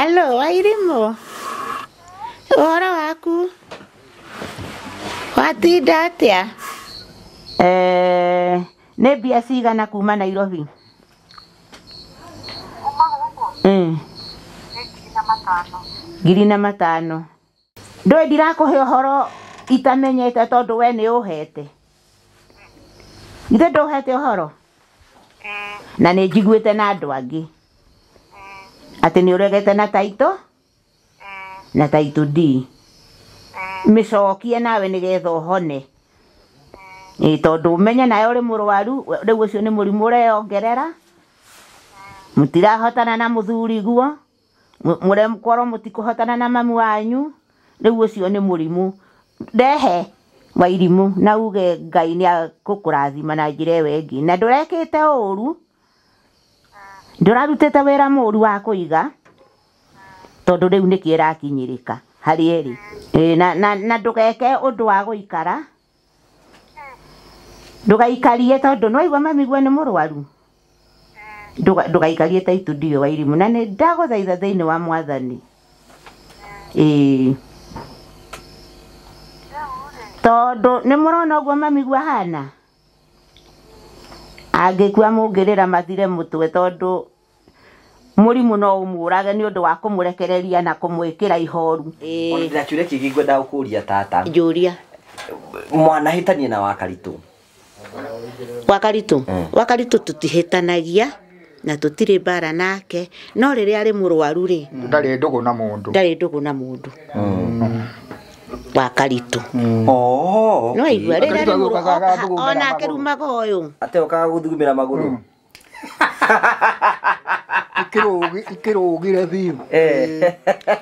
Hello, Wairimu. Ũhoro waku? Watinda atĩa? Nĩ mbia cigana kuma Nairobi? 1,500. Ndũĩ ndirakũhe ũhoro itamenyete tondũ we nĩ ũhete. Githĩ ndũhete ũhoro? Na nĩ njiguĩte na andũ angĩ atĩ nĩ ũregete na taito na taito D. Mĩcokie nawe nĩgetha ũhone. Tondũ ũmenye nawe ũrĩ mũrwaru, rĩu ũcio nĩ mũrimũ ũreyongerera. Mũtirahotana na mũthuriguo, mũrekorwo mũtikũhotana na mamu wanyu, rĩu ũcio nĩ mũrimũ. Ndehe Wairimu na uge Ngai nĩ akũkũrathima na njĩra ĩyo ĩngĩ. Na ndũrekĩte ũru, ndũrarutĩte wĩra mũru wa kũiga, tondũ rĩu nĩkĩo ĩrakinyĩrĩka harĩ erĩ. Na ndũgeke ũndũ wa gũikara, ndũgaikarie tondũ nĩwaigua mamiguo nĩ mũrwaru. Ndũgaikarie ta itu Wairimu, na nĩ ndagũthaitha thĩinĩ wa Mwathani. Tondũ nĩ mũrona ũguo mamiguo ahana, angĩkua mũngĩrĩra mathire mũtwe tondũ mũrimũ no ũmũrage nĩ ũndũ wa kũmũrekereria na kũmwĩkĩra ihoru. Ona ndĩna kĩũria kĩngĩ ngwenda gũkũria tata. Njũria. Mwanahĩtania na Wakaritũ? Wakaritũ? Wakaritũ tũtihĩtanagia na tũtirĩ mbara nake, no rĩrĩa arĩ mũrwaru rĩ, ndarĩ ndũgũ na mũndũ. Ndarĩ ndũgũ na mũndũ. Wakaritũ. Oh. No aigua rĩrĩa arĩ Wakaritũ mũrwaru, ona akĩrumaga ũyũ. Ate ũkaga gũthugumĩra magũrũ. Ikĩrũgire biũ.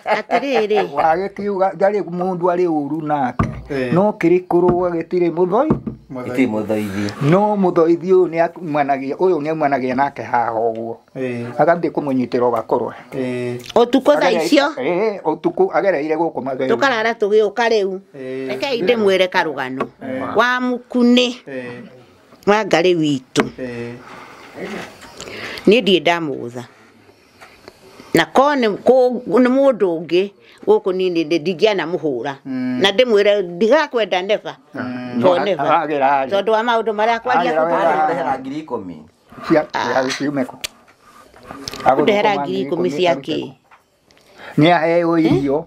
Atĩrĩrĩ. Wagĩkiuga ndarĩ mũndũ arĩ ũru nake. No kĩrĩ kũrũga gĩtirĩ mũthoi. Gĩtirĩ mũthoithi. No mũthoithi ũyũ nĩ aumanagia, ũyũ nĩ aumanagia nake haha ũguo. Agathiĩ kũmũnyitĩra ũgakorwo. Ũtukũ thaa icio? Ũtukũ agereire gũkũ Matheri. Tũkarara tũgĩũka rĩu. Rekei ndĩmwĩre karũgano. Wa Mũkunĩ. Wa Ngarĩ witũ. Niĩ ndirĩ ndamũgũtha. Na korwo nĩ mũndũ ũngĩ gũkũ niĩ ndingĩanamũhũra. Na ndĩmwĩre ndigakwenda never. For never. Tondũ wa maũndũ marĩa kwaria Agũndehera 10,000. Cia ciume kũ? Agũndehera 10,000 cia kĩ? Nĩ aheo irio.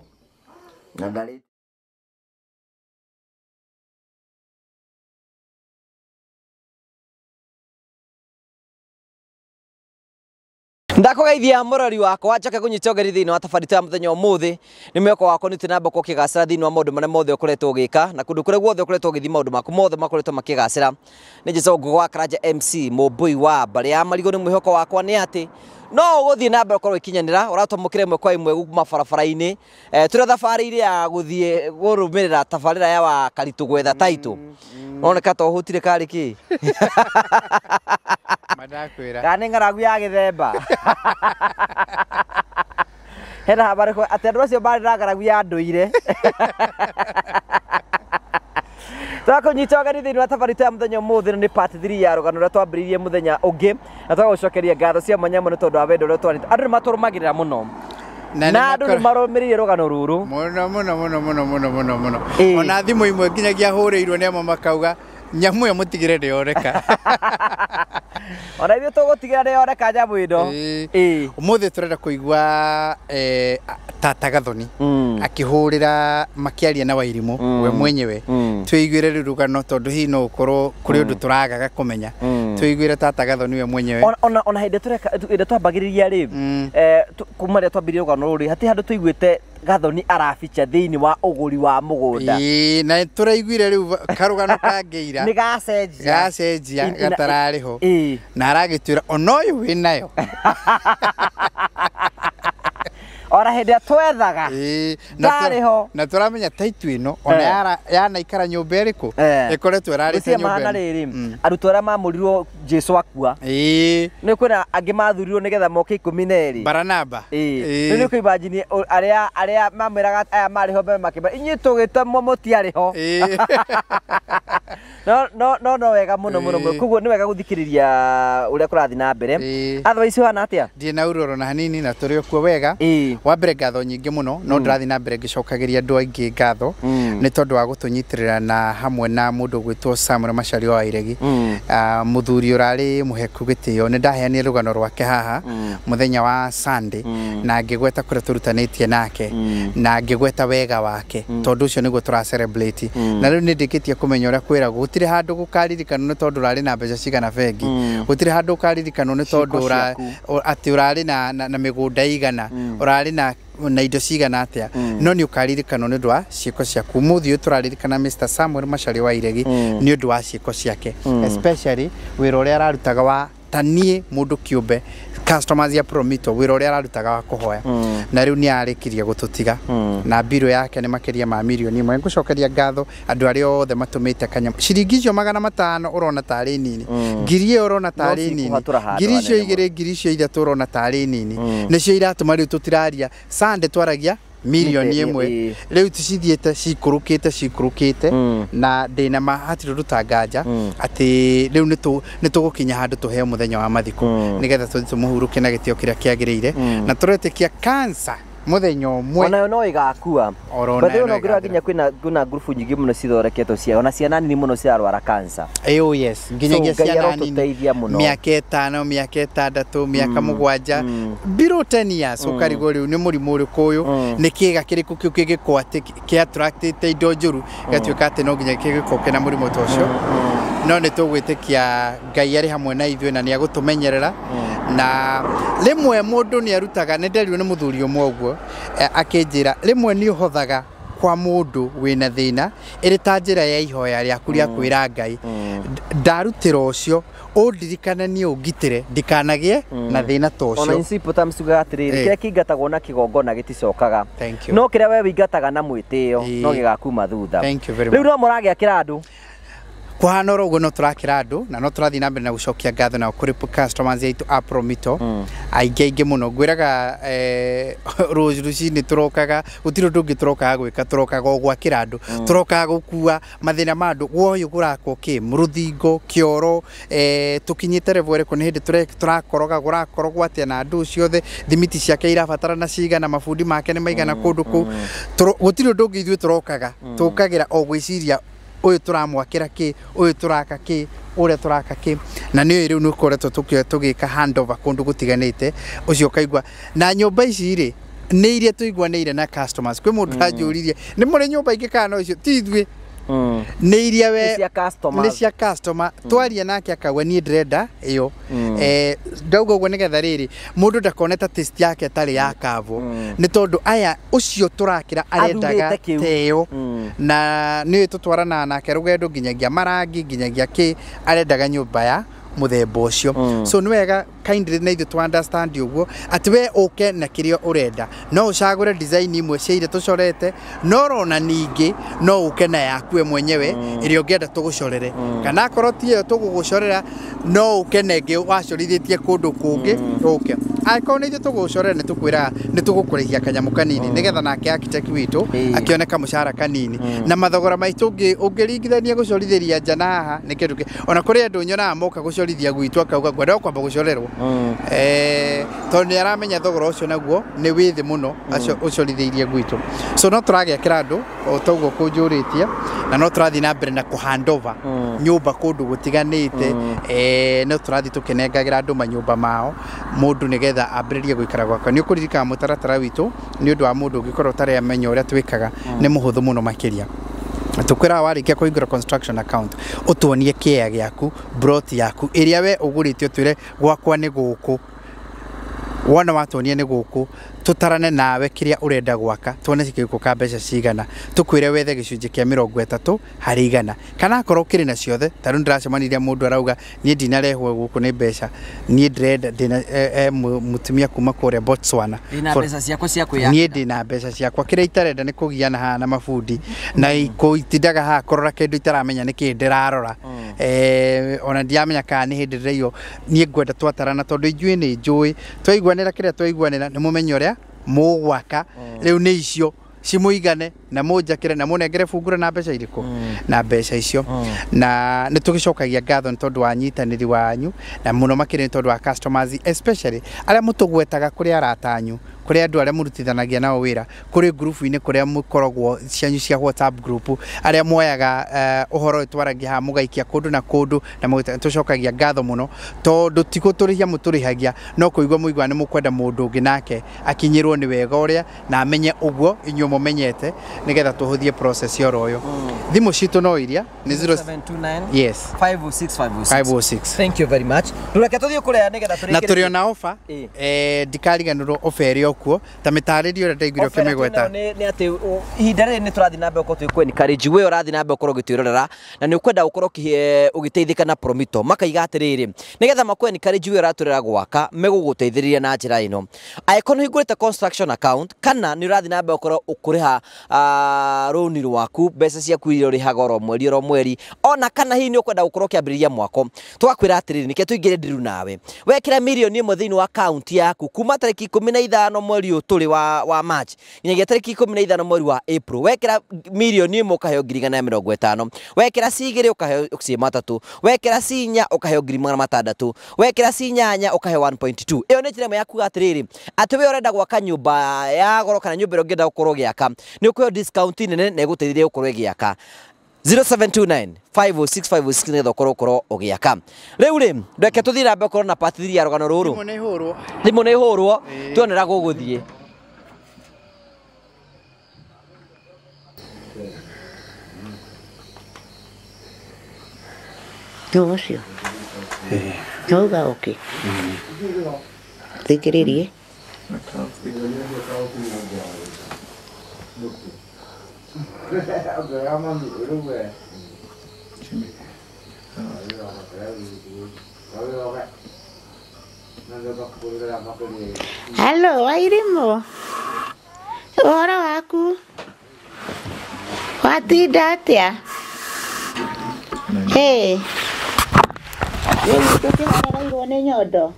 Na ndarĩ Ndakugeithia mũrori wakwa njoke kũnyita ũgeni thĩinĩ wa tabarĩra ya mũthenya ũmũthĩ. Nĩ mwĩhoko wakwa nĩ ũthiĩ na mbere ũkĩgacĩra thĩinĩ wa maũndũ marĩa mothe ũkoretwo ũgĩka na kũndũ kũrĩa guothe ũkoretwo ũgĩthiĩ maũndũ maku mothe makoretwo makĩgacĩra. Nĩ Njĩcũ Ngũgũ wa Karanja MC mũmbũi wa mbarĩ ya marigũ. Nĩ mwĩhoko wakwa nĩ atĩ no ũgũthiĩ na mbere ũkorwo ũgĩkinyanĩra ũratwamũkĩra ĩmwe kwa ĩmwe kuma barabara-inĩ. Tũrĩ thabarĩ-inĩ ya gũthiĩ kũrũmĩrĩra tabarĩra ya Wakaritũ gwetha taitũ. Ũroneka ta ũhũtire karĩ kĩ? Madakwĩra. Kana nĩ ng'aragu ya gĩthemba. Hena habari kwa atĩ andũ acio marĩ na ng'aragu ya ndũire. Twakũnyita ũgeni thĩinĩ wa tabarĩra ya mũthenya ũmũthĩ nĩ part 3 ya rũgano rũrĩa twambĩrĩirie mũthenya ũngĩ na twagũcokeria ngatho cia mwanya mũno tondũ wa wendo ũrĩa twanĩte. Andũ nĩ matũrũmagĩrĩra mũno. Na andũ nĩ marũmĩrĩire rũgano rũrũ. Mũno mũno mũno mũno mũno mũno mũno. Ona thimũ imwe nginyagia hũrĩirwo nĩ amwe makauga nyamũ ĩyo mũtigĩre ndĩyoreka. Ona ithuĩ tũgũtigĩra ndĩyoreka nyamũ ĩno. Ũmũthĩ tũrenda kũigua tata Gathoni akĩhũrĩra makĩaria na Wairimu we mwenyewe. Tũiguĩre rĩu rũgano tondũ hihi no ũkorwo kũrĩ ũndũ tũragaga kũmenya. Tũiguĩre tata Gathoni we mwenyewe. Ona hĩndĩ tũreka hĩndĩ twambagĩrĩria rĩ, kuma rĩrĩa twambĩrĩirie rũgano rũrũ hatirĩ handũ tũiguĩte Gathoni arabicha thĩinĩ wa ũgũri wa mũgũnda. Na tũraiguire rĩu karũgano kangĩira. Nĩ gacenjia. Gacenjia gatararĩ ho. Na aragĩtwĩra ona ũyũ wĩnayo. Ona hĩndĩ ĩrĩa twethaga. Ndarĩ ho. Na tũramenya taitũ ĩno ona yanaikara nyũmba ĩrĩkũ ĩkoretwo ĩrarĩte nyũmba ĩno. Rĩrĩ arutwo arĩa mamũrirwo Jesũ akua. Nĩ kwĩna angĩ mathurirwo nĩgetha moke 12. Baranaba. Rĩu nĩ kũimagine arĩa mamwĩraga aya marĩ ho mbere makĩmera inyuĩ tũgĩtemwo mũtiarĩ ho. No wega mũno mũno mũno. Koguo nĩ wega gũthikĩrĩria ũrĩa kũrathiĩ na mbere. Otherwise ũhana atĩa? Ndirĩ na ũru na hanini na tũrĩ o kuo wega. Wa mbere ngatho nyingĩ mũno, no ndĩrathiĩ na mbere ngĩcokagĩria andũ aingĩ ngatho nĩ tondũ wa gũtũnyitĩrĩra na hamwe na mũndũ ũgwĩtwo Samuel Macharia wa Iregi, mũthuri ũrarĩ mũheku gĩtĩo. Nĩ ndaheanire rũgano rwake haha mũthenya wa Sunday na ngĩgweta kũrĩa tũrutanĩtie nake na ngĩgweta wega wake, tondũ ũcio nĩguo tũra celebrate. Na rĩu nĩ ndĩkĩtie kũmenya ũrĩa kwĩragwo, gũtirĩ handũ gũkaririkanwo nĩ tondũ ũrarĩ na mbeca cigana bengi, gũtirĩ handũ ũkaririkanwo nĩ tondũ atĩ ũrarĩ na mĩgũnda igana, ũrarĩ na indo cigana atĩa, no nĩ ũkaririkanwo nĩ ũndũ wa ciĩko ciaku. Ũmũthĩ ũyũ tũraririkana Mr. Samuel Macharia wa Iregi nĩ ũndũ wa ciĩko ciake, especially wĩra ũrĩa ararutaga wa ta niĩ mũndũ kĩũmbe, customers ya Promito, wĩra ũrĩa ararutaga wa kũhoya. Na rĩu nĩ arĩkirie gũtũtiga na mbirũ yake nĩ makĩria ma mirioni 1. Ngũcokeria ngatho andũ arĩa othe matũmĩte kanyamũ, ciringi icio 500 ũrona tarĩ nini, 1000 ĩyo ũrona tarĩ nini, 2,000 icio, 3,000 icio ũrona tarĩ nini, nĩcio iratũma rĩu tũtiraria Sunday twaragia mirioni 1. Rĩu tucithiĩte cikũrũkĩte cikũrũkĩte, na ndĩna ma hatirĩ ũndũ tanganja atĩ rĩu nĩ tũgũkinya handũ tũheo mũthenya wa mathiko, nĩgetha tũthiĩ tũmũhurũke na gĩtĩo kĩrĩa kĩagĩrĩire. Na tũretĩkia cancer mũthenya ũmwe onayo no ĩgakua. Oro By the way, nayo no no ngĩrora ĩgathira. Nginya kwĩna ngurubu nyingĩ mũno cithondeketwo cia ona ciana nini mũno cirarwara cancer. Oh yes, nginyagia So, Ngai ciana nini, arotũteithia mũno. mĩaka 5, mĩaka 6, mĩaka 7, below 10 years, ũkarigwo rĩu nĩ mũrimũ ũrĩkũ ũyũ, nĩ kĩga kĩrĩkũ kĩu kĩngĩkorwo atĩ kĩ attractĩte indo njũru gĩgatuĩka atĩ no nginya kĩgĩkorwo kĩna mũrimũ ta ũcio. No nĩ tũgwĩtĩkia Ngai arĩ hamwe na ithuĩ na nĩ agũtũmenyerera. Na rĩmwe mũndũ nĩ arutaga, nĩ nderirwo nĩ mũthuri ũmwe ũguo, akĩnjĩra rĩmwe nĩ ũhothaga kwa mũndũ wĩna thĩna ĩrĩ ta njĩra ya ihoya rĩaku rĩa kwĩra Ngai, ndarutĩra ũcio ũndirikananie ũngitĩre ndikanagĩe na thĩna ta Ona ũcio. in simple terms tugaga atĩrĩrĩ, kĩrĩa kĩingatagwo na kĩgongona gĩticokaga, Thank you. no kĩrĩa we wĩingataga na mwĩtĩo no gĩgakuma thutha. Thank you very Rĩu much. no mũragĩakĩra andũ. Kũhana oro ũguo, no tũrakĩra andũ na no tũrathiĩ na mbere na gũcokia ngatho na kũrĩ customers aitũ a Promito aingĩ aingĩ mũno. Ngwĩraga rũcinĩ tũrokaga, gũtirĩ ũndũ ũngĩ tũrokaga gwĩka, tũrokaga o gwakĩra andũ, tũrokaga gũkua mathĩna ma andũ woyũ kũrakwo kĩ rũthingo kĩoro, tũkinyĩte level ĩrĩkũ, nĩ hĩndĩ tũrakoroga kũrakorogwo atĩa na andũ ciothe, thimiti ciake irabatarana cigana, mabundi make nĩ maigana kũndũ kũu. Gũtirĩ ũndũ ũngĩ ithuĩ tũrokaga, tũkagĩra o gwĩciria ũyũ tũramwakĩra kĩ, ũyũ tũraka kĩ, ũrĩa tũraka kĩ. Na nĩ rĩu nĩ ũkoretwo tũgĩka handover kũndũ gũtiganĩte, ũcio ũkaigua na nyũmba ici rĩ nĩ iria tũiguanĩire na customers. Kwĩ mũndũ ũranjũririe nĩ mũrĩ nyũmba ingĩ kana no icio, ti ithuĩ, nĩ iria we Nĩ cia customers. Nĩ cia customer. Twaria nake akauga niĩ ndĩrenda ĩyo. Ndauga ũguo nĩgetha rĩrĩ mũndũ ndakone ta taste yake ĩtarĩ ya kavo, nĩ tondũ aya ũcio tũrakĩra arendaga Athurĩte kĩu. teo na nĩ tũtwaranaga nake rũgendo nginyagia marangi nginyagia kĩ, arendaga nyũmba ya mũthemba ũcio. So nĩ wega kindly na ithuĩ tu understand ũguo atĩ we ũke na kĩrĩa ũrenda, no ũcagũre design imwe cia iria tũcorete, no rona ningĩ no ũke na yaku we mwenyewe ĩrĩa ũngĩenda tũgũcorere, kana akorwo ti ĩyo tũgũgũcorera, no ũke na ĩngĩ wacorithĩtie kũndũ kũngĩ ũke. Angĩkorwo nĩ ithuĩ tũgũgũcorera, nĩ tũkwĩraga nĩ tũgũkũrĩhia kanyamũ kanini nĩgetha nake architect witũ akĩone kamũcara kanini. Na mathogora maitũ ũngĩringithania gũcorithĩria nja na haha nĩ kĩndũ ona kũrĩ andũ nyonaga moka gũcorithia gwitũ akauga ngwenda kwamba gũcorerwo, tondũ nĩ aramenya thogora ũcio naguo nĩ wĩ thĩ mũno acio ũcorithĩirie gwitũ. So no tũragĩakĩra andũ o toguo kũnjũrĩtie, na no tũrathiĩ na mbere na kũ handover nyũmba kũndũ gũtiganĩte. No tũrathiĩ tũkĩnengagĩra andũ manyũmba mao mũndũ nĩgetha ambĩrĩrie gũikara gwakwa. Nĩ ũkũririkana mũtaratara witũ, nĩ ũndũ wa mũndũ ũngĩkorwo ũtarĩ amenya ũrĩa twĩkaga, nĩ mũhũthũ mũno makĩria. Tũkwĩraga warĩkia kũhingũra construction account, ũtuonie kĩea gĩaku, plot yaku ĩrĩa we ũgũrĩte, ũtwĩre gwakwa nĩ gũkũ. Wona watuonia nĩ gũkũ, tũtarane nawe kĩrĩa ũrenda gwaka, tuone gĩgũka mbeca cigana, tũkwĩre wethe gĩcunjĩ kĩa 30%, kana akorwo ũkĩrĩ na ciothe. Ta rĩu ndĩracemanirie mũndũ arauga niĩ ndinarehwo gũkũ nĩ mbeca, niĩ ndĩrenda ndĩna mũtumia kuma kũrĩa Botswana. Ndĩna mbeca ciakwa cia Niĩ kwĩyakĩra. Ndĩna mbeca ciakwa, kĩrĩa itarenda nĩ kũgiana haha na mabundi na kũitindaga haha kũrora kĩndũ itaramenya nĩkĩ ndĩrarora. Ona ndiramenya kana nĩ hĩndĩ ndĩraiywo. Niĩ ngwenda twatarana, tondũ ithuĩ nĩ njũĩ twaiguanĩra kĩrĩa twaiguanĩra, nĩ mũmenye ũrĩa mũgwaka. Rĩu nĩ icio cimũigane. na mũnjakĩre na mũnengere bungura na mbeca irĩkũ na mbeca icio. Na nĩ tũgĩcokagia ngatho nĩ tondũ wa nyitanĩri wanyu, na mũno makĩria nĩ tondũ wa customers, especially arĩa mũtũgwetaga kũrĩ arata anyu, kũrĩ andũ arĩa mũrutithanagia nao wĩra, kũrĩ ngurubu-inĩ kũrĩa mũkoragwo cianyu cia WhatsApp group, arĩa moyaga ũhoro ũyũ twaragia haha mũgaikia kũndũ na kũndũ, na tũcokagia ngatho mũno tondũ ti gũtũrĩhia mũtũrĩhagia, no kũigua mũigua nĩ mũkwenda mũndũ ũngĩ nake akinyĩrwo nĩ wega ũrĩa na amenye ũguo inyuĩ mũmenyete, nĩgetha tũhũthie process oro ũyũ. Thimũ citũ no iria nĩ 0729 yes 506 506. 506. Thank you very much. Reke tũthiĩ kũrĩa nĩgetha tũrĩkĩrĩrie. Na tũrĩ ona ofa, ndikariganĩrwo ofa ĩrĩ o kuo ta mĩtarĩrio ũrĩa ndaiguire ũkĩmĩgweta. Nĩ atĩ ihinda rĩrĩ nĩ tũrathiĩ na mbere gũkorwo twĩ encourage we ũrathiĩ na mbere gũkorwo ũgĩtwĩrorera na nĩ ũkwenda gũkorwo ũgĩteithĩka na Promito. Makaiga atĩrĩrĩ, nĩgetha makũ encourage we ũratwĩrora gwaka, megũgũteithĩrĩria na njĩra ĩno. Angĩkorwo nĩ ũhingũrĩte construction account kana nĩ ũrathiĩ na mbere gũkorwo ũkũrĩha rũni rwaku, mbeca ciaku iria ũrĩhaga oro mweri oro mweri, ona kana hihi nĩ ũkwenda gũkorwo ũkĩambĩrĩria mwako, tũgakwĩra atĩrĩrĩ, nĩkĩo tũingĩre ndiru nawe wekĩra mirioni 1 thĩinĩ wa akaunti yaku kuma tarĩki 15 mweri ũyũ tũrĩ wa March nginyagia tarĩki 15 mweri wa April, wekĩra mirioni 1 ũkaheo 1,150, wekĩra C2 ũkaheo C3, wekĩra C4 ũkaheo 600,000, wekĩra C8 ũkaheo 1.2. Ĩyo nĩ njĩra ĩmwe ya kuga atĩrĩrĩ, atĩ we ũrenda gwaka nyũmba ya goro kana nyũmba ĩrĩa ũngĩenda gũkorwo ũgĩaka, nĩ ũkũheo discount nene na ĩgũteithĩrĩrie gũkorwo ĩgĩaka. 0729 506 506 nĩgetha ũkorwo ũgĩaka. Rĩu rĩ, reke tũthiĩ na mbere gũkorwo na part 3 ya rũgano rũrũ. Thimũ nĩ ĩhũrwo. Thimũ nĩ ĩhũrwo, tuonera gũgũthiĩ. Nũ ũcio? Nĩwauga ũkĩ? Thikĩrĩrie. Halo, Wairimũ. Ũhoro waku? Watinda atĩa? Ĩĩ. Rĩu tũkĩhorereirwo nĩ nyondo?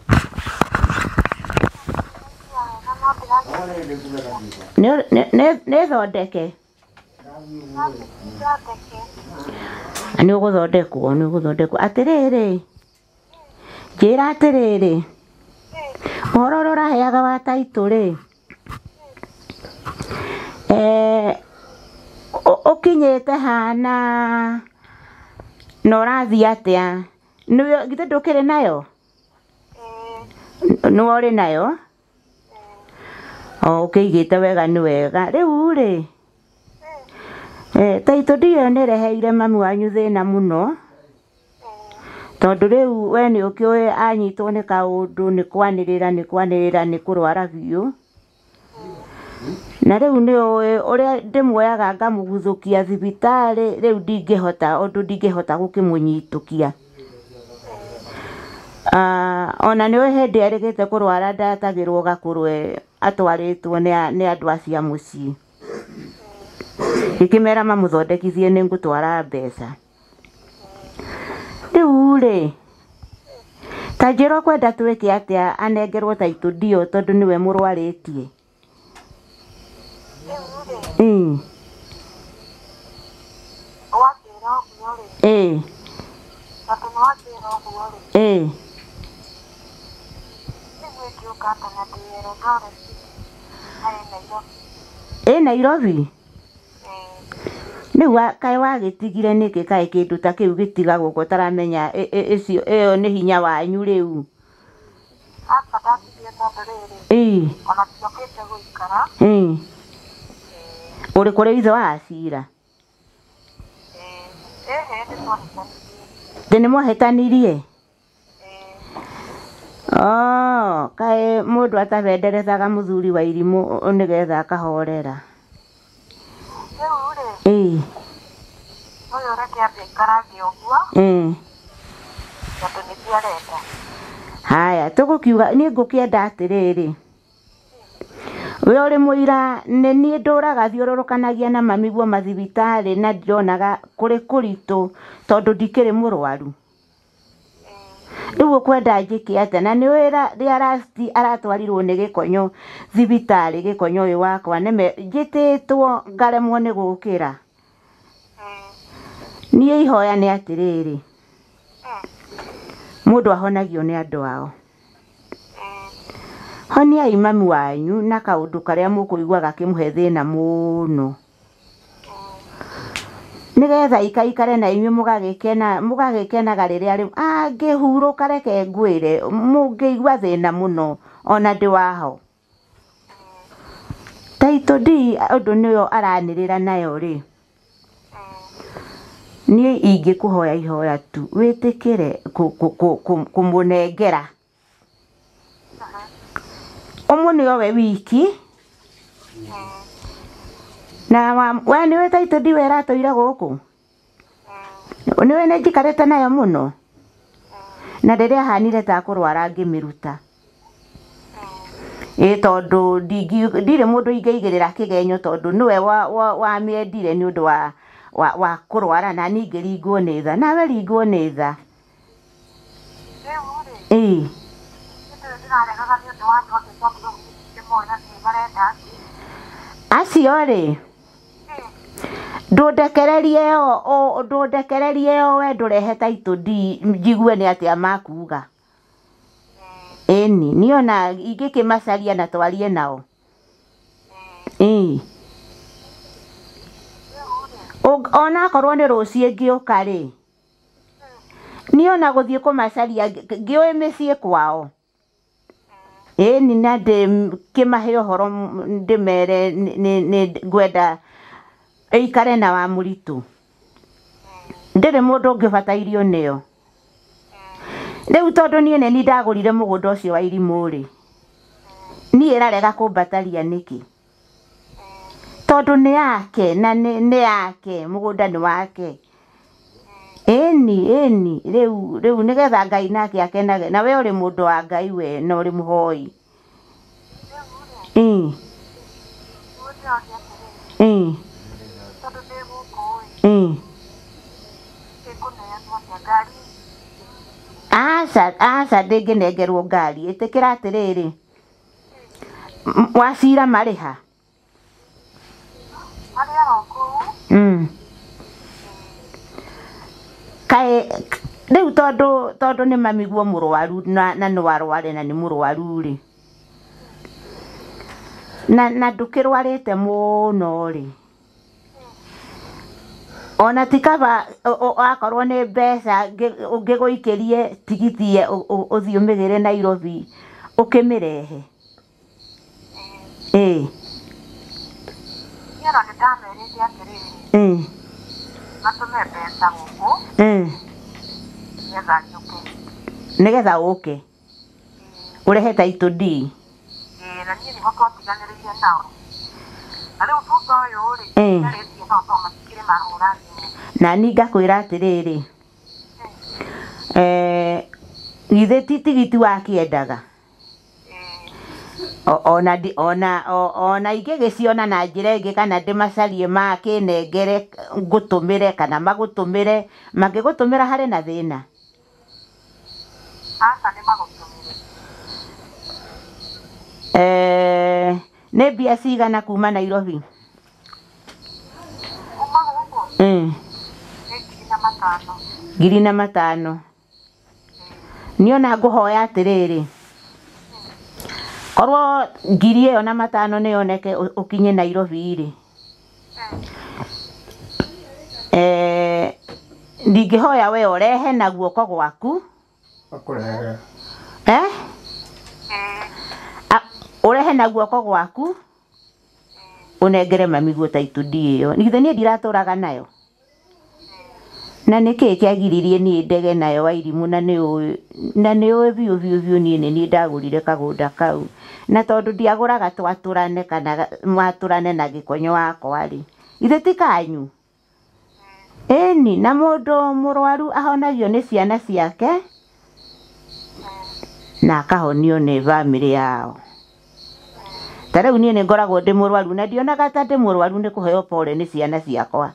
Nĩ thondeke? Nĩ ũgũthondekwo, nĩ ũgũthondekwo. Atĩrĩrĩ, njĩra atĩrĩrĩ, ũhoro ũrĩa ũraheaga wa taitũ rĩ, ũkinyĩte hana na ũrathiĩ atĩa? Githĩ ndũkĩrĩ nayo? Nĩwe ũrĩ nayo? O ũkĩigĩte wega nĩ wega. Rĩu rĩ, taitũ ndiyo nĩreheire mami wanyu thĩna mũno, tondũ rĩu we nĩ ũkĩũĩ anyitwo nĩ kaũndũ nĩ kwanĩrĩra nĩ kwanĩrĩra nĩ kũrwara biũ. Na rĩu nĩ ũĩ ũrĩa ndĩmuoyaga ngamũguthũkia thibitarĩ, rĩu ndingĩhota, ũndũ ndingĩhota gũkĩmũnyitũkia. Ona nĩ ũĩ hĩndĩ erĩgĩte kũrwara ndatagĩrwo gakũrwe atwarĩtwo nĩ andũ acio a mũciĩ. Ngĩkĩmera mamũthondekithie nĩ ngũtwara mbeca. Rĩu rĩ, ta njĩra ũkwenda twĩke atĩa anengerwo taitũ ndio tondũ nĩwe mũrwarĩtie? Ĩ Nairobi? Rĩu kaĩ wagĩtigire nĩkĩ kaĩ kĩndũ ta kĩu gĩtigagwo ũguo ũtaramenya ĩcio ĩyo nĩ hinya wanyu rĩu? Ũrĩ kũrĩ ithe wa Acira? Thĩ nĩ mwahĩtanirie? Oh, kaĩ mũndũ atabenderethaga mũthuri wa irimũ nĩgetha akahorera. Haya, tũgũkiuga niĩ ngũkĩenda atĩrĩrĩ, we ũrĩ mũira nĩ niĩ ndũraga thiũrũrũkanagia na mami guo mathibitarĩ na ndionaga kũrĩ kũritũ tondũ ndikĩrĩ mũrwaru. Rĩu ũkwenda njĩke atĩa? Na nĩ ũĩ rĩa last aratwarirwo nĩ gĩkonyo thibitarĩ, gĩkonyo ũyũ wakwa nĩme njĩtĩtwo ngaremwo nĩ gũkĩra. Niĩ ihoya nĩ atĩrĩrĩ, mũndũ ahonagio nĩ andũ ao. Honiai mami wanyu na kaũndũ karĩa mũkũigua gakĩmũhe thĩna mũno, nĩgetha ikaikare na inyuĩ mũgagĩkena, mũgagĩkenaga rĩrĩa rĩu angĩhurũka. Reke ngwĩre, mũngĩigua thĩna mũno ona ndĩ waho. Taitũ ndi ũndũ nĩyo aranĩrĩra nayo rĩ, niĩ ingĩkũhoya ihoya tu wĩtĩkĩre kũmũnengera ũmũnĩ we wiki na we nĩwe taitũ ndi we ĩratũire gũkũ, nĩwe nĩ njikarĩte nayo mũno, na rĩrĩa ahanire ta kũrwara ngĩmĩruta ĩ tondũ ndirĩ mũndũ ingĩigĩrĩra kĩgenyo tondũ nĩwe wamĩendire nĩ ũndũ wa kũrwara, na niĩ ngĩringwo nĩ tha, nawe ringwo nĩ tha. Ĩ acio rĩ, ndũndekererie o ndũndekererie o we ndũrehe taitũ ndi njigue nĩ atĩa makuga. Ĩni niĩ ona ingĩkĩmacaria na twarie nao. Ĩ ona akorwo nĩ rũciũ ngĩũka rĩ, niĩ ona gũthiĩ kũmacaria ngĩũĩ mĩciĩ kwao. Ĩni na ndĩkĩmahe ũhoro ndĩmere nĩ ngwenda ĩikare na wa mũritũ. Ndĩrĩ mũndũ ũngĩbatairio nĩyo. Rĩu tondũ niĩ nĩ niĩ ndagũrire mũgũnda ũcio wa irimũ rĩ, niĩ ĩrarega kũmbataria nĩkĩ? Tondũ nĩ yake na nĩ yake, mũgũnda nĩ wake. Ĩni ĩni rĩu rĩu nĩgetha Ngai nake akenage. Na we ũrĩ mũndũ wa Ngai we na ũrĩ mũhoi. Ĩ ĩ ĩ aca aca, ndĩngĩnengerwo ngari. Ĩtĩkĩra atĩrĩrĩ, wacira marĩha kaĩ rĩu tondũ nĩ mamiguo mũrwaru na no arware na nĩ mũrwaru rĩ, na ndũkĩrwarĩte mũno rĩ, ona ti kaba akorwo nĩ mbeca ũngĩgũikĩrie tigiti ũthiĩ ũmĩgĩre Nairobi ũkĩmĩrehe. Ĩ nĩgetha ũke ũrehe taitũ ndi. Na niĩ ngakwĩra atĩrĩrĩ, githĩ ti tigiti wakĩendaga? Ona ingĩgĩciona na njĩra ĩngĩ kana ndĩmacarie makĩnengere ngũtũmĩre kana magũtũmĩre, mangĩgũtũmĩra harĩ na thĩna? Aca nĩ magũtũmĩre. Nĩ mbia cigana kuma Nairobi? Kuma gũkũ? Nĩ 1,500. 1,500. Niĩ ona ngũhoya atĩrĩrĩ, korwo 1,500 nĩ yoneke ũkinye Nairobi rĩ, ndingĩhoya we ũrehe na guoko gwaku. Ũrehe na guoko gwaku ũnengere mami guo taitũ ndi ĩyo. Githĩ niĩ ndiratũraga nayo? Na nĩkĩĩ kĩagiririe niĩ ndege nayo Wairimũ? Na nĩ ũĩ biũ biũ biũ niĩ nĩ niĩ ndagũrire kagũnda kau, na tondũ ndiagũraga twatũrane kana mwatũrane na gĩkonyo wakwa rĩ, githĩ ti kanyu? Ĩni, na mũndũ mũrwaru ahonagio nĩ ciana ciake na akahonio nĩ bamĩrĩ yao. Ta rĩu niĩ nĩ ngoragwo ndĩ mũrwaru na ndionaga ta ndĩ mũrwaru nĩ kũheo pole nĩ ciana ciakwa.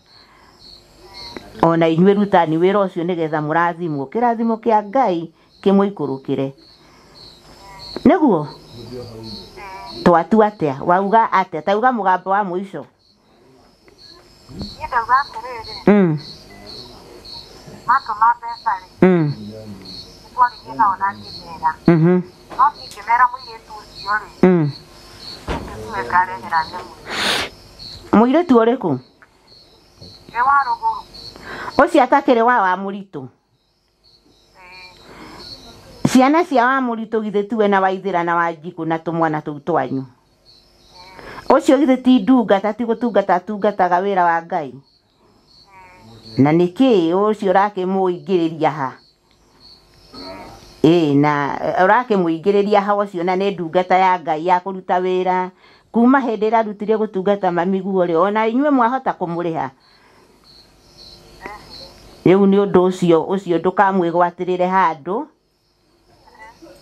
Ona inyuĩ rutani wĩra ũcio nĩgetha mũrathimwo. Kĩrathimo kĩa Ngai kĩmũikũrũkĩre. Nĩguo twatua atĩa? Wauga atĩa? Tauga mũgambo wa mũico. Niĩ ndauga atĩrĩrĩ, matũma mbeca rĩ, nĩtwaririe nao na ngĩmera. No niĩ ngĩmera mũirĩtu ũcio rĩ, ũcio tiwe ngarehera nyamũ. Mũirĩtu ũrĩkũ? Nĩ wa rũgũrũ. Ũcio atakĩrĩ wa mũritũ. Ciana cia wa mũritũ githĩ tiwe na Waithĩra na Wanjikũ na tũmwana tũu twanyu. Ũcio githĩ ti ndungata, ti gũtungata atungataga wĩra wa Ngai. Na nĩkĩ ũcio ũrakĩmũingĩrĩria ha? Ĩĩ, na ũrakĩmũingĩrĩria ha ũcio, na nĩ ndungata ya Ngai ya kũruta wĩra kuma hĩndĩ ĩrĩa arutire gũtungata mami guo rĩ, ona inyuĩ mwahota kũmũrĩha. Rĩu nĩ ũndũ ũcio, ũcio ndũkamwĩgwatĩrĩre handũ,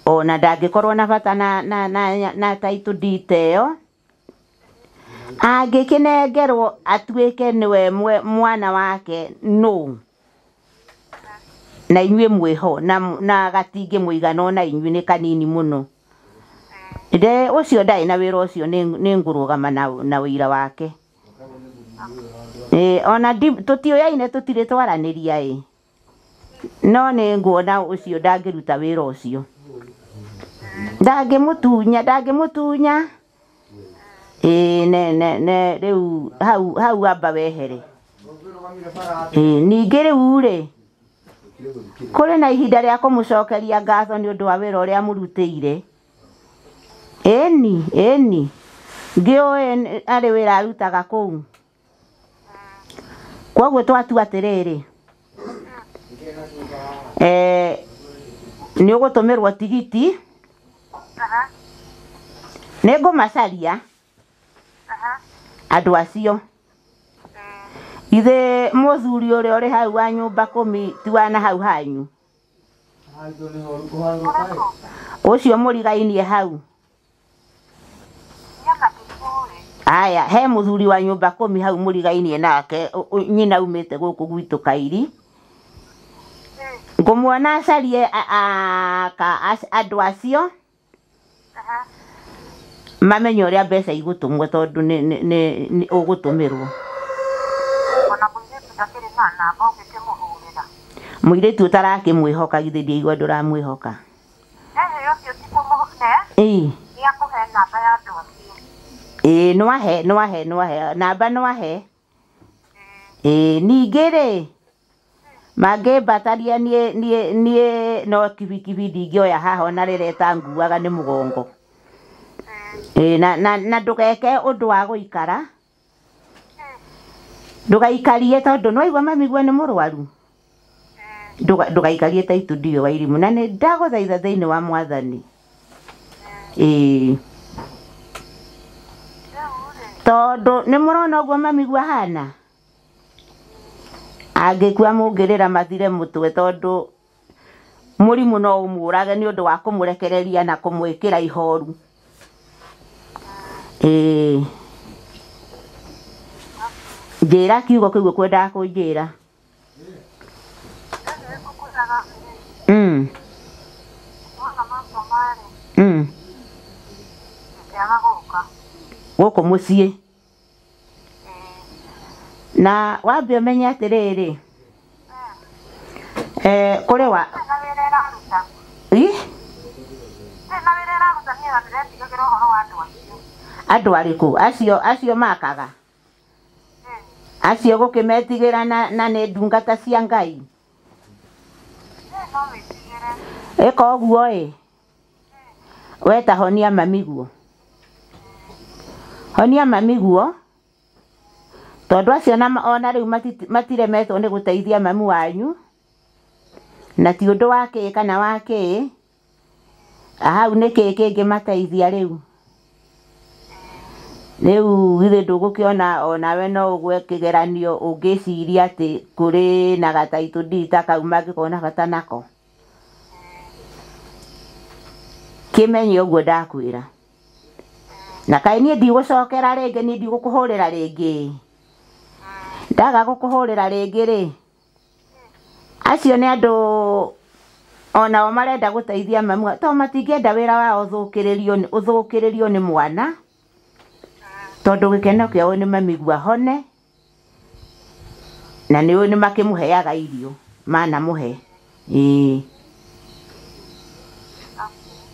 ona ndangĩkorwo na bata na title deed ĩyo. Angĩkĩnengerwo atuĩke nĩwe mwana wake nũ, na inyuĩ mwĩho, na gatingĩmũigana ona inyuĩ nĩ kanini mũno. Ũcio ndarĩ na wĩra ũcio, nĩ ngũrũgama na wĩira wake. Ona tũtiũyaine, tũtirĩ twaranĩria ĩ, no nĩ nguona ũcio ndangĩruta wĩra ũcio. Ndangĩmũtunya. Ĩĩ, ne rĩu hau amba wehere. Ĩĩ, ningĩ rĩu rĩ, kũrĩ na ihinda rĩa kũmũcokeria ngatho nĩ ũndũ wa wĩra ũrĩa mũrutĩire. Ĩni, ĩni, ngĩũĩ arĩ wĩra arutaga kũu. Kwoguo twatua atĩrĩrĩ, nĩ ũgũtũmĩrwo tigiti, nĩ ngũmacaria andũ acio. Ithe mũthuri ũrĩa ũrĩ hau wa nyũmba 10 ti wa na hau hanyu, ũcio mũrigainie hau. Aya, he mũthuri wa nyũmba 10 hau mũrigainie nake, nyina umĩte gũkũ gwitũ Kairi. Ngũmuona acarie andũ acio mamenye ũrĩa mbeca igũtũmwo, tondũ nĩ ũgũtũmĩrwo. Ona mũirĩtu ndakĩrĩ na namba ũngĩkĩmũhũrĩra. Mũirĩtu ũtarakĩmwĩhoka, githĩ ndiaigua ndũramwĩhoka. Ũcio ti kũmũhe, nĩakũhe namba ya andũ acio. Ĩĩ, nĩwahe namba, nĩwahe. Ĩĩ, ningĩ rĩ, mangĩmbataria niĩ no kibikibi ndingĩoya haha ona rĩrĩa ĩtanguaga nĩ mũgongo. Ĩĩ, na ndũgeke ũndũ wa gũikara, ndũgaikarie, tondũ nĩwaigua mami guo nĩ mũrwaru. Ndũgaikarie title deed Wairimũ, na nĩ ndagũthaitha thĩinĩ wa Mwathani. Ĩĩ, tondũ nĩ mũrona ũguo mami guo ahana, angĩkua mũngĩrĩra mathire mũtwe, tondũ mũrimũ no ũmũrage nĩ ũndũ wa kũmũrekereria na kũmwĩkĩra ihoru. Ĩĩ, njĩra kiugo kĩu ũkwendaga kũnjĩra. Gũkũ mũciĩ. Na wambe ũmenye atĩrĩrĩ, kũrĩ wa andũ arĩkũ acio makaga, acio gũkĩmetigĩra na nĩ ndungata cia Ngai. Ĩka ũguo ĩ, we ta honia mami guo, honia mami guo, tondũ acio ona rĩu matiremetwo nĩ gũteithia mami wanyu, na ti ũndũ wa kĩĩ kana wa kĩĩ, hau nĩ kĩĩ kĩngĩmateithia rĩu. Rĩu githĩ ndũgũkĩona onawe no ũgwe kĩgeranio ũngĩciria atĩ kũrĩ na gataitũ deed ta kau mangĩkorwo na bata nako. Kĩmenye ũguo ndakwĩra. Na kaĩ niĩ ndigũcokera rĩngĩ, niĩ ndigũkũhũrĩra rĩngĩ. Ndaga gũkũhũrĩra rĩngĩ rĩ, acio nĩ andũ Onao marenda gũteithia mamu to matingĩenda wĩra wao ũthũkĩrĩrio nĩ mwana tondũ gĩkeno kĩao nĩ mamigua hone na nĩ nĩ makĩmũheaga irio manamũhe. Ĩĩ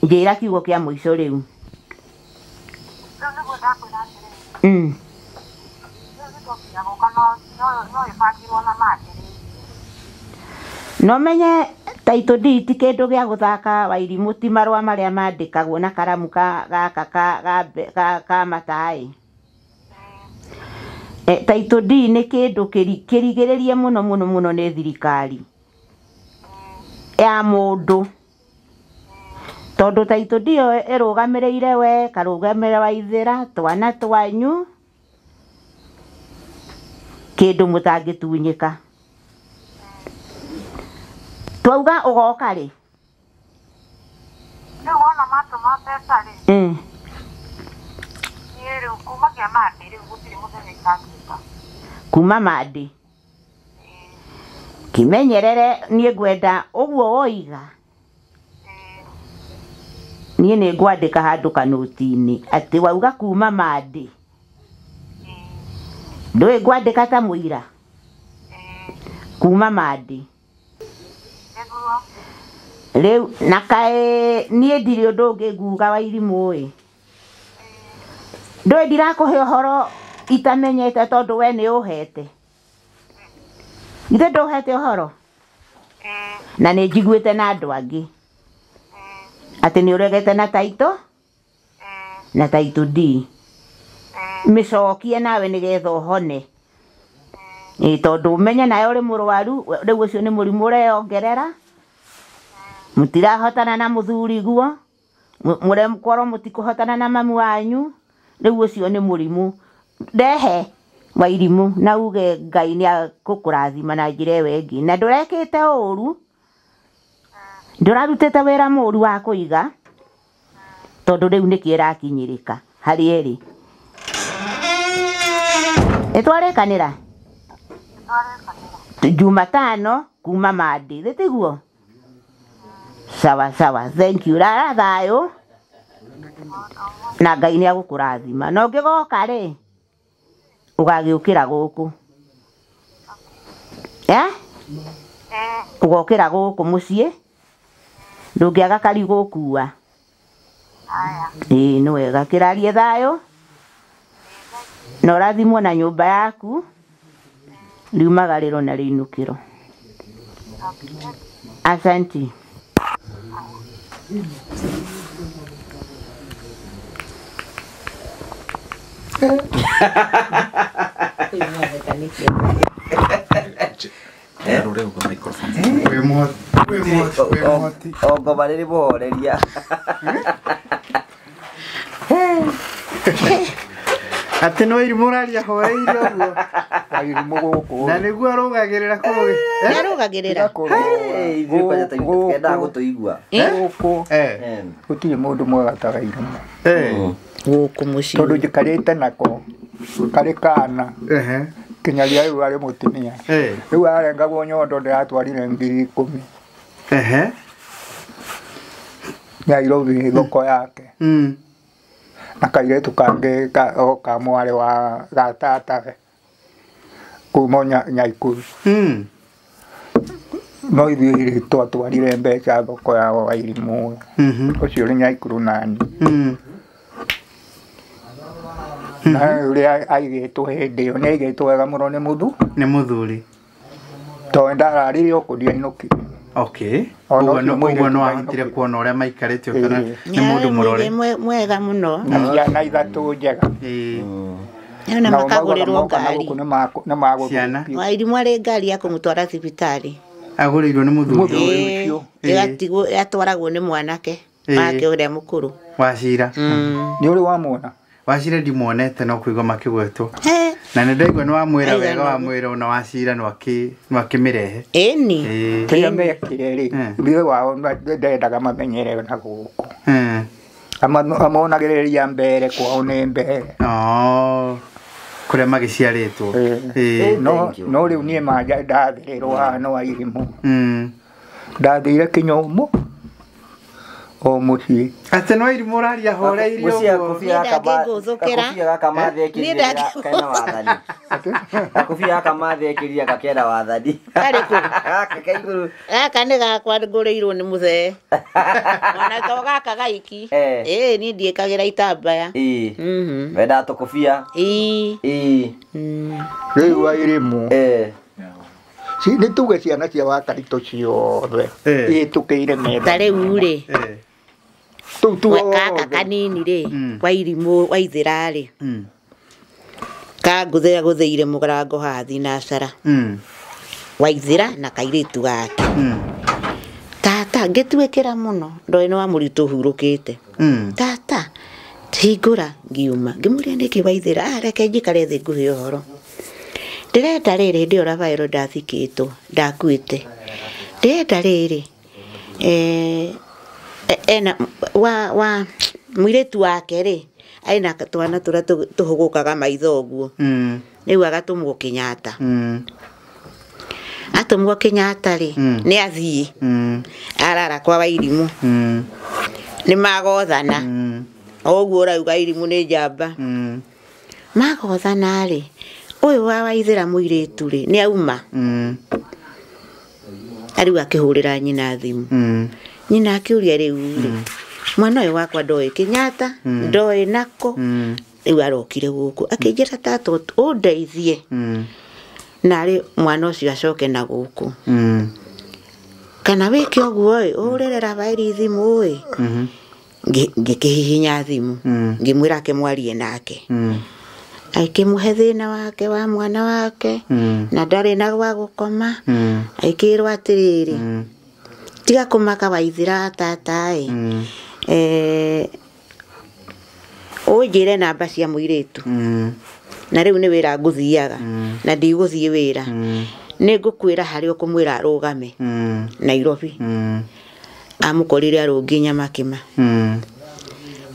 njĩra kiugo kĩa mũico rĩu. Rĩu nĩguo ndakwĩra atĩrĩrĩ. Rĩu nĩtwakinya gũka no ĩbangirwo na Mandĩ rĩngĩ. No menye Title D ti kĩndũ gĩa gũthaka Wairimũ ti marũa marĩa mandĩkagwo na karamu gaka ka mataĩ. Title D nĩ kĩndũ kĩrigĩrĩrie mũno mũno mũno nĩ thirikari ya mũndũ tondũ Title D ĩyo ĩrũgamĩrĩire we karũgamĩrĩra Waithĩra twana twanyu kĩndũ mũtangĩtunyĩka. Twauga ũgoka rĩ? Rĩu wona matũma mbeca rĩ, niĩ rĩu kumagia Mandĩ rĩu gũtirĩ mũthenya itangĩũka. Kuma Mandĩ kĩmenyerere niĩ ngwenda ũguo woiga niĩ nĩ ngwandĩka handũ kanoti-inĩ atĩ wauga kuma Mandĩ ndũĩ ngwandĩka ta mũira kuma Mandĩ. Rĩu na kaĩ niĩ ndirĩ ũndũ ũngĩ nguga Wairimũ ĩ ndũĩ ndirakũhe ũhoro itamenyete tondũ we nĩ ũhete. Ithe ndũhete ũhoro na nĩ njiguĩte na andũ angĩ atĩ nĩ ũregete na Title na Title D mĩcokie nawe nĩgetha ũhone. Ĩ tondũ ũmenye nawe ũrĩ mũrwaru rĩu ũcio nĩ mũrimũ ũreyongerera mũtirahotana na mũthuri guo mũrekorwo mũtikũhotana na mamu wanyu rĩu ũcio nĩ mũrimũ ndehe Wairimũ na uge Ngai nĩ akũkũrathima na njĩra ĩyo ĩngĩ na ndũrekĩte ũru ndũrarutĩte wĩra mũru wa kũiga tondũ rĩu nĩkĩo ĩrakinyĩrĩka harĩ erĩ. Nĩtwarĩkanĩra Jumatano kuma Mandĩ thĩ tiguo? Sawa sawa, thank you. Rara thayũ na Ngai nĩ agũkũrathima na ũngĩgoka rĩ ũgagĩũkĩra gũkũ ũgokĩra gũkũ mũciĩ ndũngĩaga karigũ gũkua. Ĩĩ nĩ wega kĩrarie thayũ na ũrathimwo na nyũmba yaku riumagarĩro na rĩinũkĩro. Asante. Ngoma rĩrĩ mũhoreria. Atĩ nĩ Wairimũ ũraria horeire ũguo. Wairimũ gũkũ na nĩguo arũgagĩrĩra kũu. Nĩarũgagĩrĩra Ithuĩ kwanja twendaga gũtũigua gũkũ gũtirĩ mũndũ mwega ta Wairimũ gũkũ mũciĩ tondũ njikarĩte nako karĩ kana kinyagia rĩu arĩ mũtumia rĩu arengagwo nyondo ndĩratwarire 10,000 Nairobi thoko yake na kairĩtu kangĩ ka mwarĩ wa gatatawe kuma Nyaikuru no ithuĩ twatwarire mbeca thoko ya Wairimũ ũcio ũrĩ Nyaikuru nani na ũrĩa aigĩtwo hĩndĩ ĩyo nĩ aigĩtwo wega mũno nĩ mũthuri tondũ ndararire o kũu ndiainũkire. Okay. Ũguo no ahotire kuona ũrĩa maikarĩte kana nĩ mũndũ mũrore mwega mũno na ciana ithatũ njega. Na makagũrĩrwo ngari ciana Wairimũ arĩ ngari ya kũmũtwara thibitarĩ agũrĩirwo nĩ mũthuri ũcio ĩgatigwo yatwaragwo nĩ mwanake wake ũrĩa mũkũrũ Wacira. Nĩ ũrĩ wamwona? Wacira ndimuonete no kũigua makĩgwetwo na nĩ ndaigua nĩ wamwĩra wega wamwĩra ona Wacira no akĩmĩrehe. Ĩni kĩrĩa mekire rĩ ithuĩ wao ndendaga mamenyere na gũkũ amonagĩrĩria mbere kwao nĩ mbere kũrĩa magĩciarĩtwo. No rĩu niĩ manja ndathĩrĩrwo haha nĩ Wairimũ Ndathire kinya ũmũ o mũciĩ. Atĩ no irimũ ũraria horeirie ũguo. Gakobia gaka mathekĩria kena wathani. Gakobia gaka mathekĩria gakena wathani. Karĩkũ? Gaka ka igũrũ. Gaka nĩ gakwa ngũrĩirwo nĩ mũthee. Ona to gaka gaiki. Ĩĩ niĩ ndiĩkagĩra itambaya. Ĩĩ. Wendaga tũkobia. Ĩĩ. Ĩĩ. Rĩu Wairimũ. Nĩ tuge ciana cia Wakaritũ ciothe ihĩtũkĩire metha. Ta rĩu rĩ. Gaka kanini rĩ Wairimũ Waithĩra rĩ kangũthĩra gũthĩire mũrango haha thinacara. Waithĩra na kairĩtu gake. Tata ngĩtuĩkĩra mũno ndoĩ nĩ wa mũritũ hurũkĩte. Tata hingũra ngiuma ngĩmũria nĩkĩ Waithĩra reke njikare thĩ ngũhe ũhoro. Ndĩrenda rĩrĩ hĩndĩ ĩyo Rafaelo ndathikĩtwo ndakuĩte. Ndĩrenda rĩrĩ ena wa mũirĩtu wake rĩ aina twana tũrĩa tũhũgũkaga maitho ũguo. Rĩu agatũmwo Kenyatta. Atũmwo Kenyatta rĩ nĩ athiĩ arara kwa Wairimũ. Nĩ magothana. O ũguo ũrauga Irimũ nĩ njamba. Magothana rĩ ũyũ wa Waithĩra mũirĩtu rĩ nĩ auma. Rĩu akĩhũrĩra nyina thimũ. Nyina akĩũria rĩu rĩ mwana ũyũ wakwa ndoĩ Kenyatta ndoĩ nako. Rĩu arokire gũkũ akĩnjĩra tata ũndeithie narĩ mwana ũcio acoke na gũkũ. Kana wĩke ũguo ĩ ũhũrĩre Rafaeli thimũ ĩ. Ngĩkĩhihinya thimũ ngĩmwĩra akĩmwarie nake. Akĩmũhe thĩna wake wa mwana wake na ndarĩ na gwa gũkoma. Akĩrwo atĩrĩrĩ tiga kũmaka Waithĩra tata ĩ ũnjĩre namba cia mũirĩtu. Na rĩu nĩ wĩra ngũthiaga na ndigũthiĩ wĩra. Nĩ ngũkwĩra harĩa ũkũmwĩra arũgame Nairobi. Amũkorire arũngiĩ Nyamakĩma.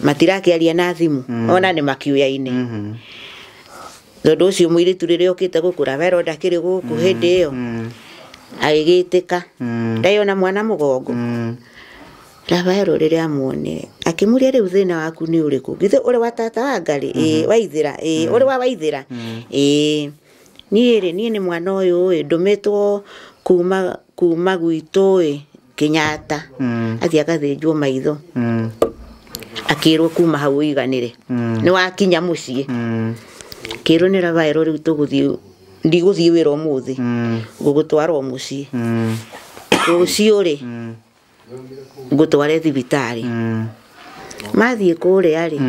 Matirakĩaria na thimũ ona nĩ makiuya-inĩ. Tondũ ũcio mũirĩtu rĩrĩa okĩte gũkũ Rafaelo ndakĩrĩ gũkũ hĩndĩ ĩyo. Agĩgĩtĩka. Ndaiona mwana mũgongo. Rafaelo rĩrĩa amuonire akĩmũria rĩu thĩna waku nĩ ũrĩkũ? Githĩ ũrĩ wa tata wa Ngarĩ? Ĩĩ Waithĩra. Ĩĩ ũrĩ wa Waithĩra? Ĩĩ. Niĩ rĩ niĩ nĩ mwana ũyũ ĩ ndũmĩtwo kuma gwitũ ĩ Kenyatta. Athiĩ agathĩnjwo maitho. Akĩrwo kuma hau ũiganĩre. Nĩ wakinya mũciĩ. Akĩrwo nĩ Rafaelo rĩu tũgũthiĩ ndigũthiĩ wĩra ũmũthĩ. Ngũgũtwara mũciĩ. Rũciũ rĩ ngũtware thibitarĩ. Mathiĩ kũrĩa rĩ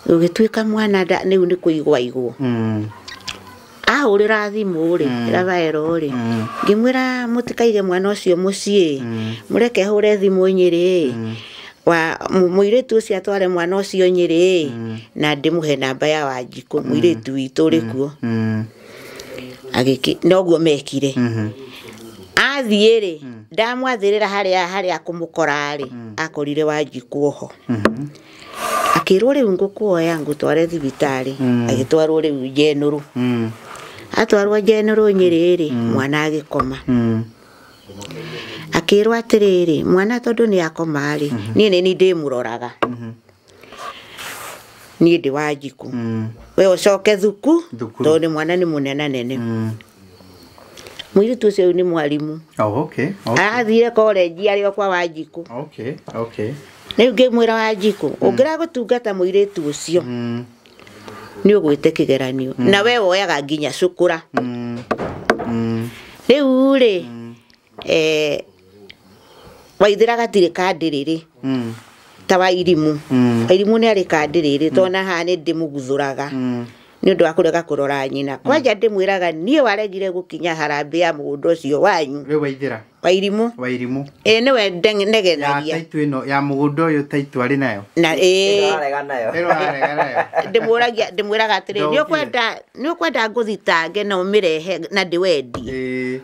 gũgĩtuĩka mwana rĩu nĩ kũigwa igwo. Ahũrĩra thimũ rĩ Rafaelo rĩ ngĩmwĩra mũtikaige mwana ũcio mũciĩ mũreke hũre thimũ Nyĩrĩ wa mũirĩtu ũcio atware mwana ũcio Nyĩrĩ na ndĩmũhe namba ya Wanjikũ mũirĩtu witũ ũrĩ kuo. Agĩkĩ noguo mekire. Athiĩ rĩ ndamwathĩrĩra harĩa kũmũkora rĩ akorire Wanjikũ oho. Akĩrwo rĩu ngũkuoya ngũtware thibitarĩ. Agĩtwarwo rĩu Njenũrũ. Atwarwo Njenũrũ Nyĩrĩ rĩ mwana agĩkoma. Akĩrwo atĩrĩrĩ mwana tondũ nĩ akoma rĩ niĩ nĩ niĩ ndĩmũroraga. Niĩ ndĩ Wanjikũ. We ũcoke thuku tondũ nĩ mwana nĩ mũnenanene. Mũirĩtu ũcio nĩ mwarimũ. Oh, okay. Arathire college arĩ o kwa Wanjikũ. Okay, okay. Rĩu ngĩmwĩra Wanjikũ ũngĩra gũtungata mũirĩtu ũcio nĩ ũgwĩte kĩgeranio na we woyaga nginya cukũra. Rĩu rĩ Waithĩra gatirĩ kandĩrĩrĩ ta Wairimũ. Wairimũ nĩ arĩ kandĩrĩrĩ tondũ haha nĩ ndĩmũguthũraga nĩ ũndũ wa kũrega kũrora nyina. Kwanja ndĩmwĩraga niĩ waregire gũkinya harambĩ ya mũgũnda ũcio wanyu. Rĩu Waithĩra. Wairimũ. Wairimũ. Ĩĩ nĩwe ndegenagia. Ya taitũ ĩno ya mũgũnda ũyũ taitũ arĩ nayo. Na ĩĩ. Arega nayo. Ĩno arega nayo. Ndĩmũragia ndĩmwĩraga atĩrĩ nĩ ũkwenda ngũthitange na ũmĩrehe na ndĩwendie. Ĩĩ.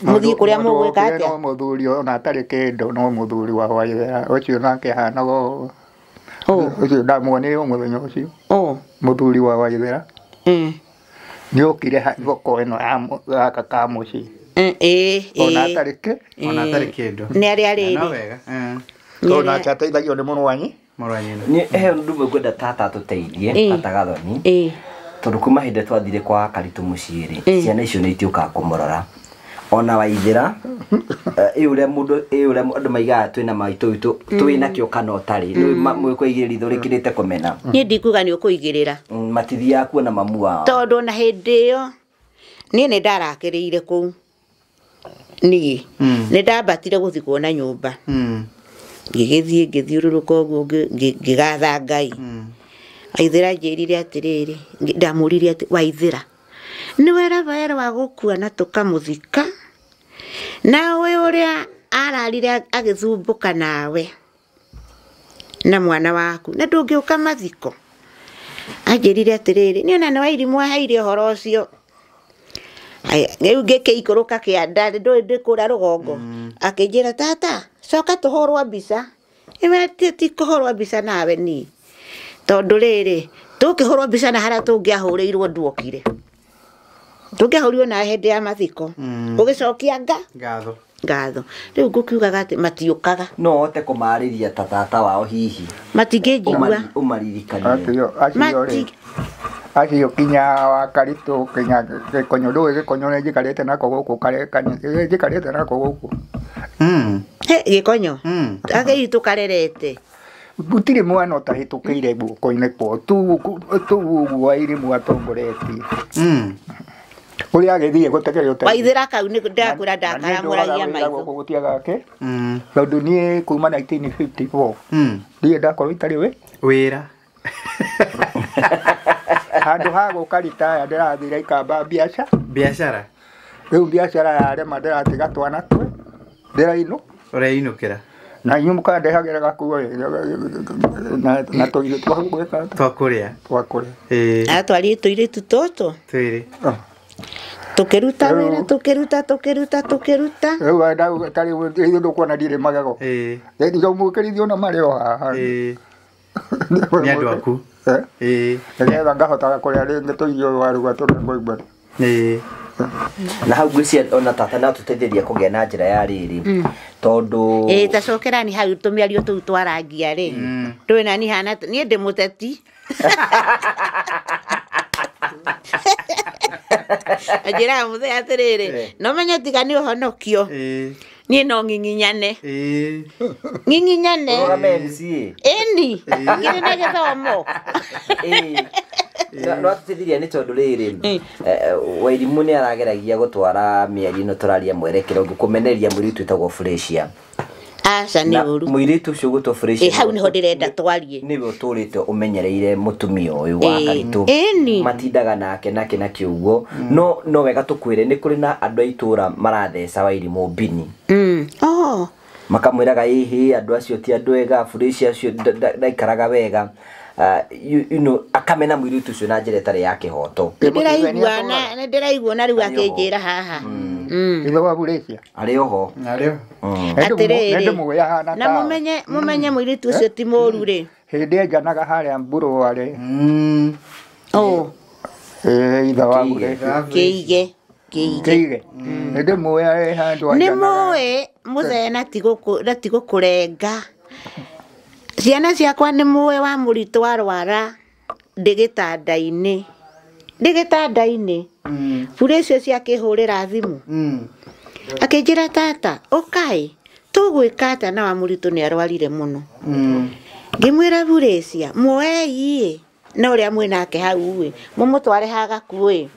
Mũthiĩ kũrĩa mũgwĩka atĩa? No mũthuri ona atarĩ kĩndũ no mũthuri wa Waithĩra ũcio nake ahanaga ũũ. Ũcio ndamuonire mũthenya ũcio. Mũthuri wa Waithĩra. Nĩ okire thoko ĩno ya gaka ka mũciĩ. Ona atarĩ kĩ ona atarĩ kĩndũ nĩ arĩa rĩrĩ no wega tondũ nake ateithagio nĩ mũrũ wanyu nĩ he ũndũ ũmwe ngwenda tata tũteithie tata Gathoni tondũ kuma hĩndĩ twathire kwa Karitũ mũciĩ rĩ ciana icio nĩ itiũkaga kũmũrora ona Waithĩra ĩ ũrĩa mũndũ ĩ ũrĩa andũ maigaga twĩna maitũ witũ twĩnakĩo kana ũtarĩ nĩ kũigĩrĩra ritho rĩkĩrĩte kũmena niĩ ndikuga nĩ ũkũigĩrĩra matithiaga kuona mamu wao tondũ ona hĩndĩ ĩyo niĩ nĩ ndarakĩrĩire kũu niĩ nĩ ndambatire gũthiĩ kuona nyũmba ngĩgĩthiĩ ngĩthiũrũrũka ũguo ngĩgatha Ngai Waithĩra njĩrire atĩrĩrĩ ndamũririe atĩ Waithĩra nĩwe Rafael wa gũkua na tũkamũthika na ũyũ ũrĩa ararire agĩthumbũka nawe na mwana waku na ndũngĩũka mathiko anjĩrire atĩrĩrĩ niĩ ona nĩ Wairimũ aheire ũhoro ũcio rĩu ngĩkĩikũrũka kĩanda ndũĩ ndĩ kũrĩa rũgongo akĩnjĩra tata coka tũhũrwo mbica ĩwe ti kũhũrwo mbica nawe niĩ tondũ rĩrĩ tũkĩhũrwo mbica na harĩa tũngĩahũrĩirwo nduokire tũngĩahũrirwo nawe hĩndĩ ya mathiko ũgĩcokia ngatho rĩu ngũkiugaga atĩ matiũkaga no ũhote kũmarĩria ta tata wao hihi matingĩnjigua ũmaririkanie acio kinya wa Karitũ kinya Gĩkonyo ndũĩ Gĩkonyo nĩ njikarĩte nako gũkũ njikarĩte nako gũkũ he Gĩkonyo agĩi tũkarerete gũtirĩ mwana ũtahĩtũkĩire guoko-inĩ kwao tu ũguo Wairimũ atongoretie ũrĩa agĩthiĩ gũtegeria ũteithio Waithĩra kau nĩ ndakwĩra ndakaramũragia maitho gũtiaga kĩ tondũ niĩ kuma 1954 ndirĩ ndakorwo itarĩ wĩra handũ ha gũka ritaya ndĩrathire ikamba biacara rĩu biacara yarema ndĩratiga twana twe ndĩrainũ ũreinũkĩra na inyuĩ mũkandehagĩra gakuo na tũirio twa gwĩka twa kũrĩa atwarire tũirĩtu tũtũ twĩrĩ tũkĩruta wĩra tũkĩruta rĩu tarĩu ithuĩ ndũkuona ndirĩ magego mũkĩrithio na marĩ o haha nĩ andũ aku nĩgetha ngahotaga kũrĩa rĩngĩ tũirio waruga tũrĩa ngũigua na hau ngwĩciria ona tata no tũteithĩrĩrie kũgĩa na njĩra ya rĩrĩ tondũ ta cokerani hau tũmĩario tũu twarangia rĩ ndũĩ nani hana niĩ ndĩ mũteti anjĩraga mũthee atĩrĩrĩ no menye tiga nĩ ũhonokio niĩ no ng'ing'inyane ng'ing'inyane ĩni ngĩrĩ na gĩthomo no atũteithirie nĩ tondũ rĩrĩ Wairimũ nĩ arageragia gũtwara mĩario ĩno tũraria mwerekero ũngĩ kũmenereria mũirĩtu wĩtagwo Felicia aca nĩ ũru mũirĩtu ũcio ũgwĩtwo Felicia hau nĩho ndĩrenda twarie nĩwe ũtũrĩte ũmenyereire mũtumia ũyũ wa Karitũ matindaga nake nake na kĩũguo no wega tũkwĩre nĩ kũrĩ na andũ a itũra maratheca Wairimũ mbini makamwĩraga ĩhĩ andũ acio ti andũ ega Felicia acio ndaikaraga wega you know akamena mũirĩtu ũcio na njĩra ĩtarĩ ya kĩhoto nĩ ndĩraigua na rĩu akĩnjĩra haha ithe wa Felicia arĩ oho atĩrĩrĩ na mũmenye mũirĩtu ũcio ti mũru rĩ hĩndĩ enjanaga harĩa mburwarĩ ithe wa Felicia kĩige kĩige nĩ mũĩ arĩ handũ nĩ mũĩ mũthee na ti gũkũrenga ciana ciakwa nĩ mũĩ wa mũritũ arwara ndĩ gĩtanda-inĩ bure icio ciakĩhũrĩra thimũ akĩnjĩra tata ũkai tũgwĩka atĩa na wa mũritũ nĩ arwarire mũno ngĩmwĩra Felicia muoei na ũrĩa mwĩ nake hau ĩ mũmũtware hagakuo ĩ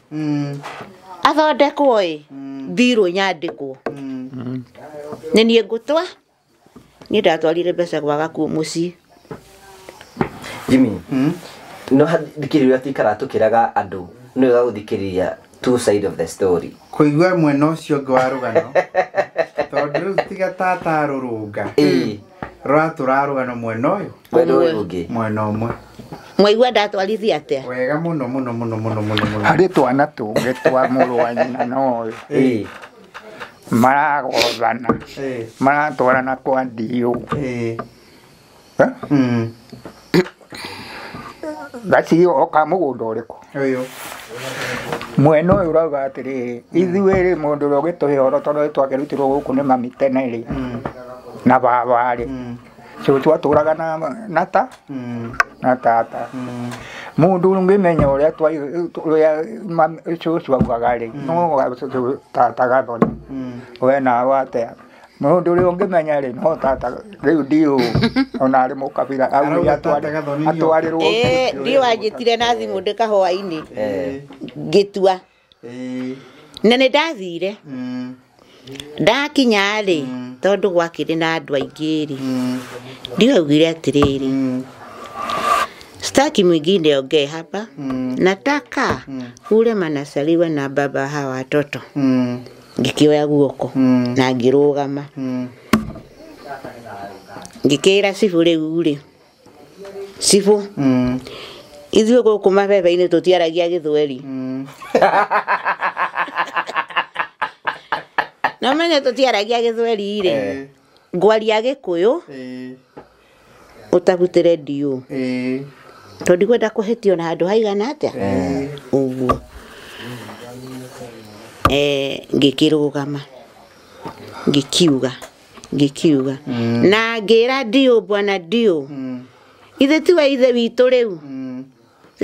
athondekwo ĩ thirũ nyandĩkwo nĩ niĩ ngũtwa niĩ ndatwarire mbeca gwa Gakuo mũciĩ Jimmy no thikĩrĩria tikara tũkĩraga andũ nĩ wega gũthikĩrĩria two side of the story kũigua mwena ũcio ũngĩ wa rũgano tondũ rĩu tiga tata rũrũnga rũratũra rũgano mwena ũyũ mwena ũyũ ũngĩ mwena ũmwe mwaigua ndatwarithia atĩa wega mũno mũno mũno mũno mũno mũno harĩ twana tũngĩ twa mũrũ wa nyina na ũyũ maragothana maratwarana kwa ndiũ gacio oka mũgũnda ũrĩkũ ũyũ Mwena ũyũ ũrauga atĩrĩrĩ, ithuĩ rĩ mũndũ ũrĩa ũgĩtũhe ũhoro tondũ twakĩrutirwo gũkũ nĩ mami tene rĩ na baba rĩ, cũcũ atũraga na ta na tata. Mũndũ ũngĩmenya ũrĩa cũcũ augaga rĩ, no tata Gathoni. We nawe atĩa? Mũndũ ũrĩa ũngĩmenya rĩ, no tata rĩu ndiũ ona arĩ mũkabira augire atwarĩrwo. Ndiũ anjĩtire na thimũ ndĩ kahũa-inĩ ngĩtua na nĩ ndathire ndakinya rĩ tondũ gwakĩrĩ na andũ aingĩ rĩ, ndiũ augire atĩrĩrĩ, sitaki mwingine ongee hapa, nataka ule manasaliwa na baba hawa watoto. Ngĩkĩoya guoko na ngĩrũgama ngĩkĩra cibũ rĩu rĩ, cibũ ithuĩ gũkũ mabebe-inĩ tũtiaragia gĩthweri. No menye tũtiaragia gĩthweri rĩ, ngwaria gĩkũyũ ũtabutĩre ndiũ tondũ ndikwenda kũhĩtio na handũ haigana atĩa ũguo. Ngĩkĩrũgama ngĩkiuga na ngĩra ndiũ, bwana ndiũ, ithe tiwe ithe witũ rĩu,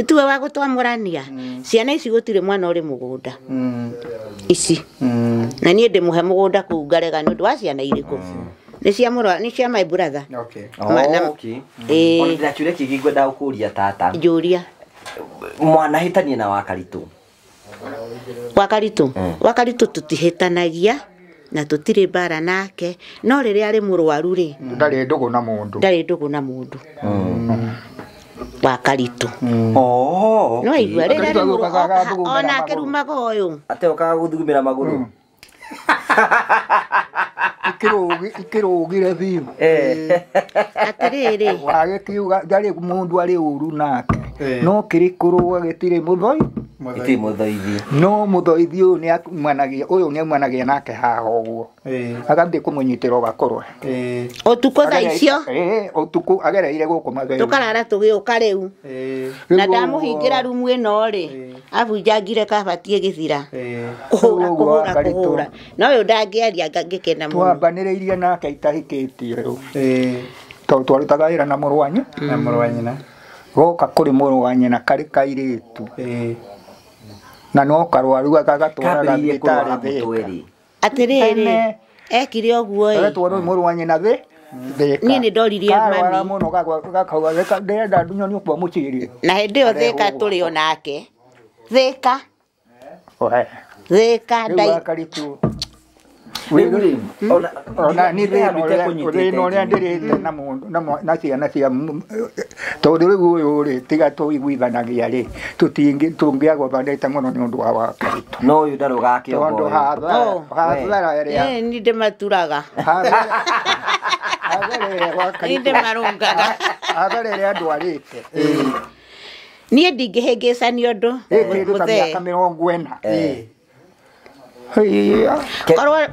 tiwe wa gũtwamũrania ciana ici, gũtirĩ mwana ũrĩ mũgũnda ici, na niĩ ndĩmũhe mũgũnda kũu ngarega nĩ ũndũ wa ciana irĩkũ? Nĩ cia mũrũ, nĩ cia my brother. Okay. Ona ndĩna kĩũria kĩngĩ ngwenda gũkũria tata. Njũria. Mwanahĩtania na Wakaritũ? Wakaritũ? Wakaritũ tũtihĩtanagia na tũtirĩ mbara nake, no rĩrĩa arĩ mũrwaru rĩ, ndarĩ ndũgũ na mũndũ. Ndarĩ ndũgũ na mũndũ. Wakaritũ. Oh. No aigua rĩrĩa arĩ mũrwaru ona akĩrumaga ũyũ. Ate ũkaga gũthugumĩra magũrũ. Ikĩrũgire biũ. Atĩrĩrĩ. Wagĩkiuga ndarĩ mũndũ arĩ ũru nake. No kĩrĩ kũrũga gĩtirĩ mũthoi. Gĩtirĩ mũthoithi. No mũthoithi ũyũ nĩ aumanagia, ũyũ nĩ aumanagia nake haha ũguo. Agathiĩ kũmũnyitĩra ũgakorwo. Ũtukũ thaa icio? Ũtukũ agereire gũkũ Matheri. Tũkarara tũgĩũka rĩu. Na ndamũhingĩra rumu ĩno rĩ, abunjangire kabati ĩgĩthira. Kũhũra kũhũra kũhũra. No ũyũ ndangĩaria ngĩkena mũno. Twambanĩrĩirie nake itahikĩtie rĩu. Tondũ twarutaga wĩra na mũrũ wa nyina. Na mũrũ wa nyina. Goka kũrĩ mũrũ wa nyina karĩ kairĩtu. Na no karwaru gagatwaraga thibitarĩ Thĩka. Atĩrĩrĩ, ekire ũguo ĩ. Agatwarwo mũrũ wa nyina Thĩka. Niĩ nĩ ndoririe mami. Karwara mũno gakauga ndĩrenda nyoni kwa mũciĩ. Na hĩndĩ ĩyo Thĩka tũrĩ o nake. Thĩka. Thĩka ndai. Ona ni thĩna ũrĩa ndĩrĩte na mũndũ na ciana cia tondũ rĩu ũyũ rĩ tiga tũiguithanagia rĩ tũngĩagothanĩte mũno nĩ ũndũ wa Wakaritũ. No ũyũ ndarũgaga kĩongo. Tondũ hathara ĩrĩa niĩ ndĩmaturaga. Hathara ĩrĩa Wakaritũ. Niĩ ndĩmarũngaga. Hathara ĩrĩa ndwarĩte. Niĩ ndingĩhĩngĩcania ũndũ. Ĩkĩndũ ta mĩaka 40.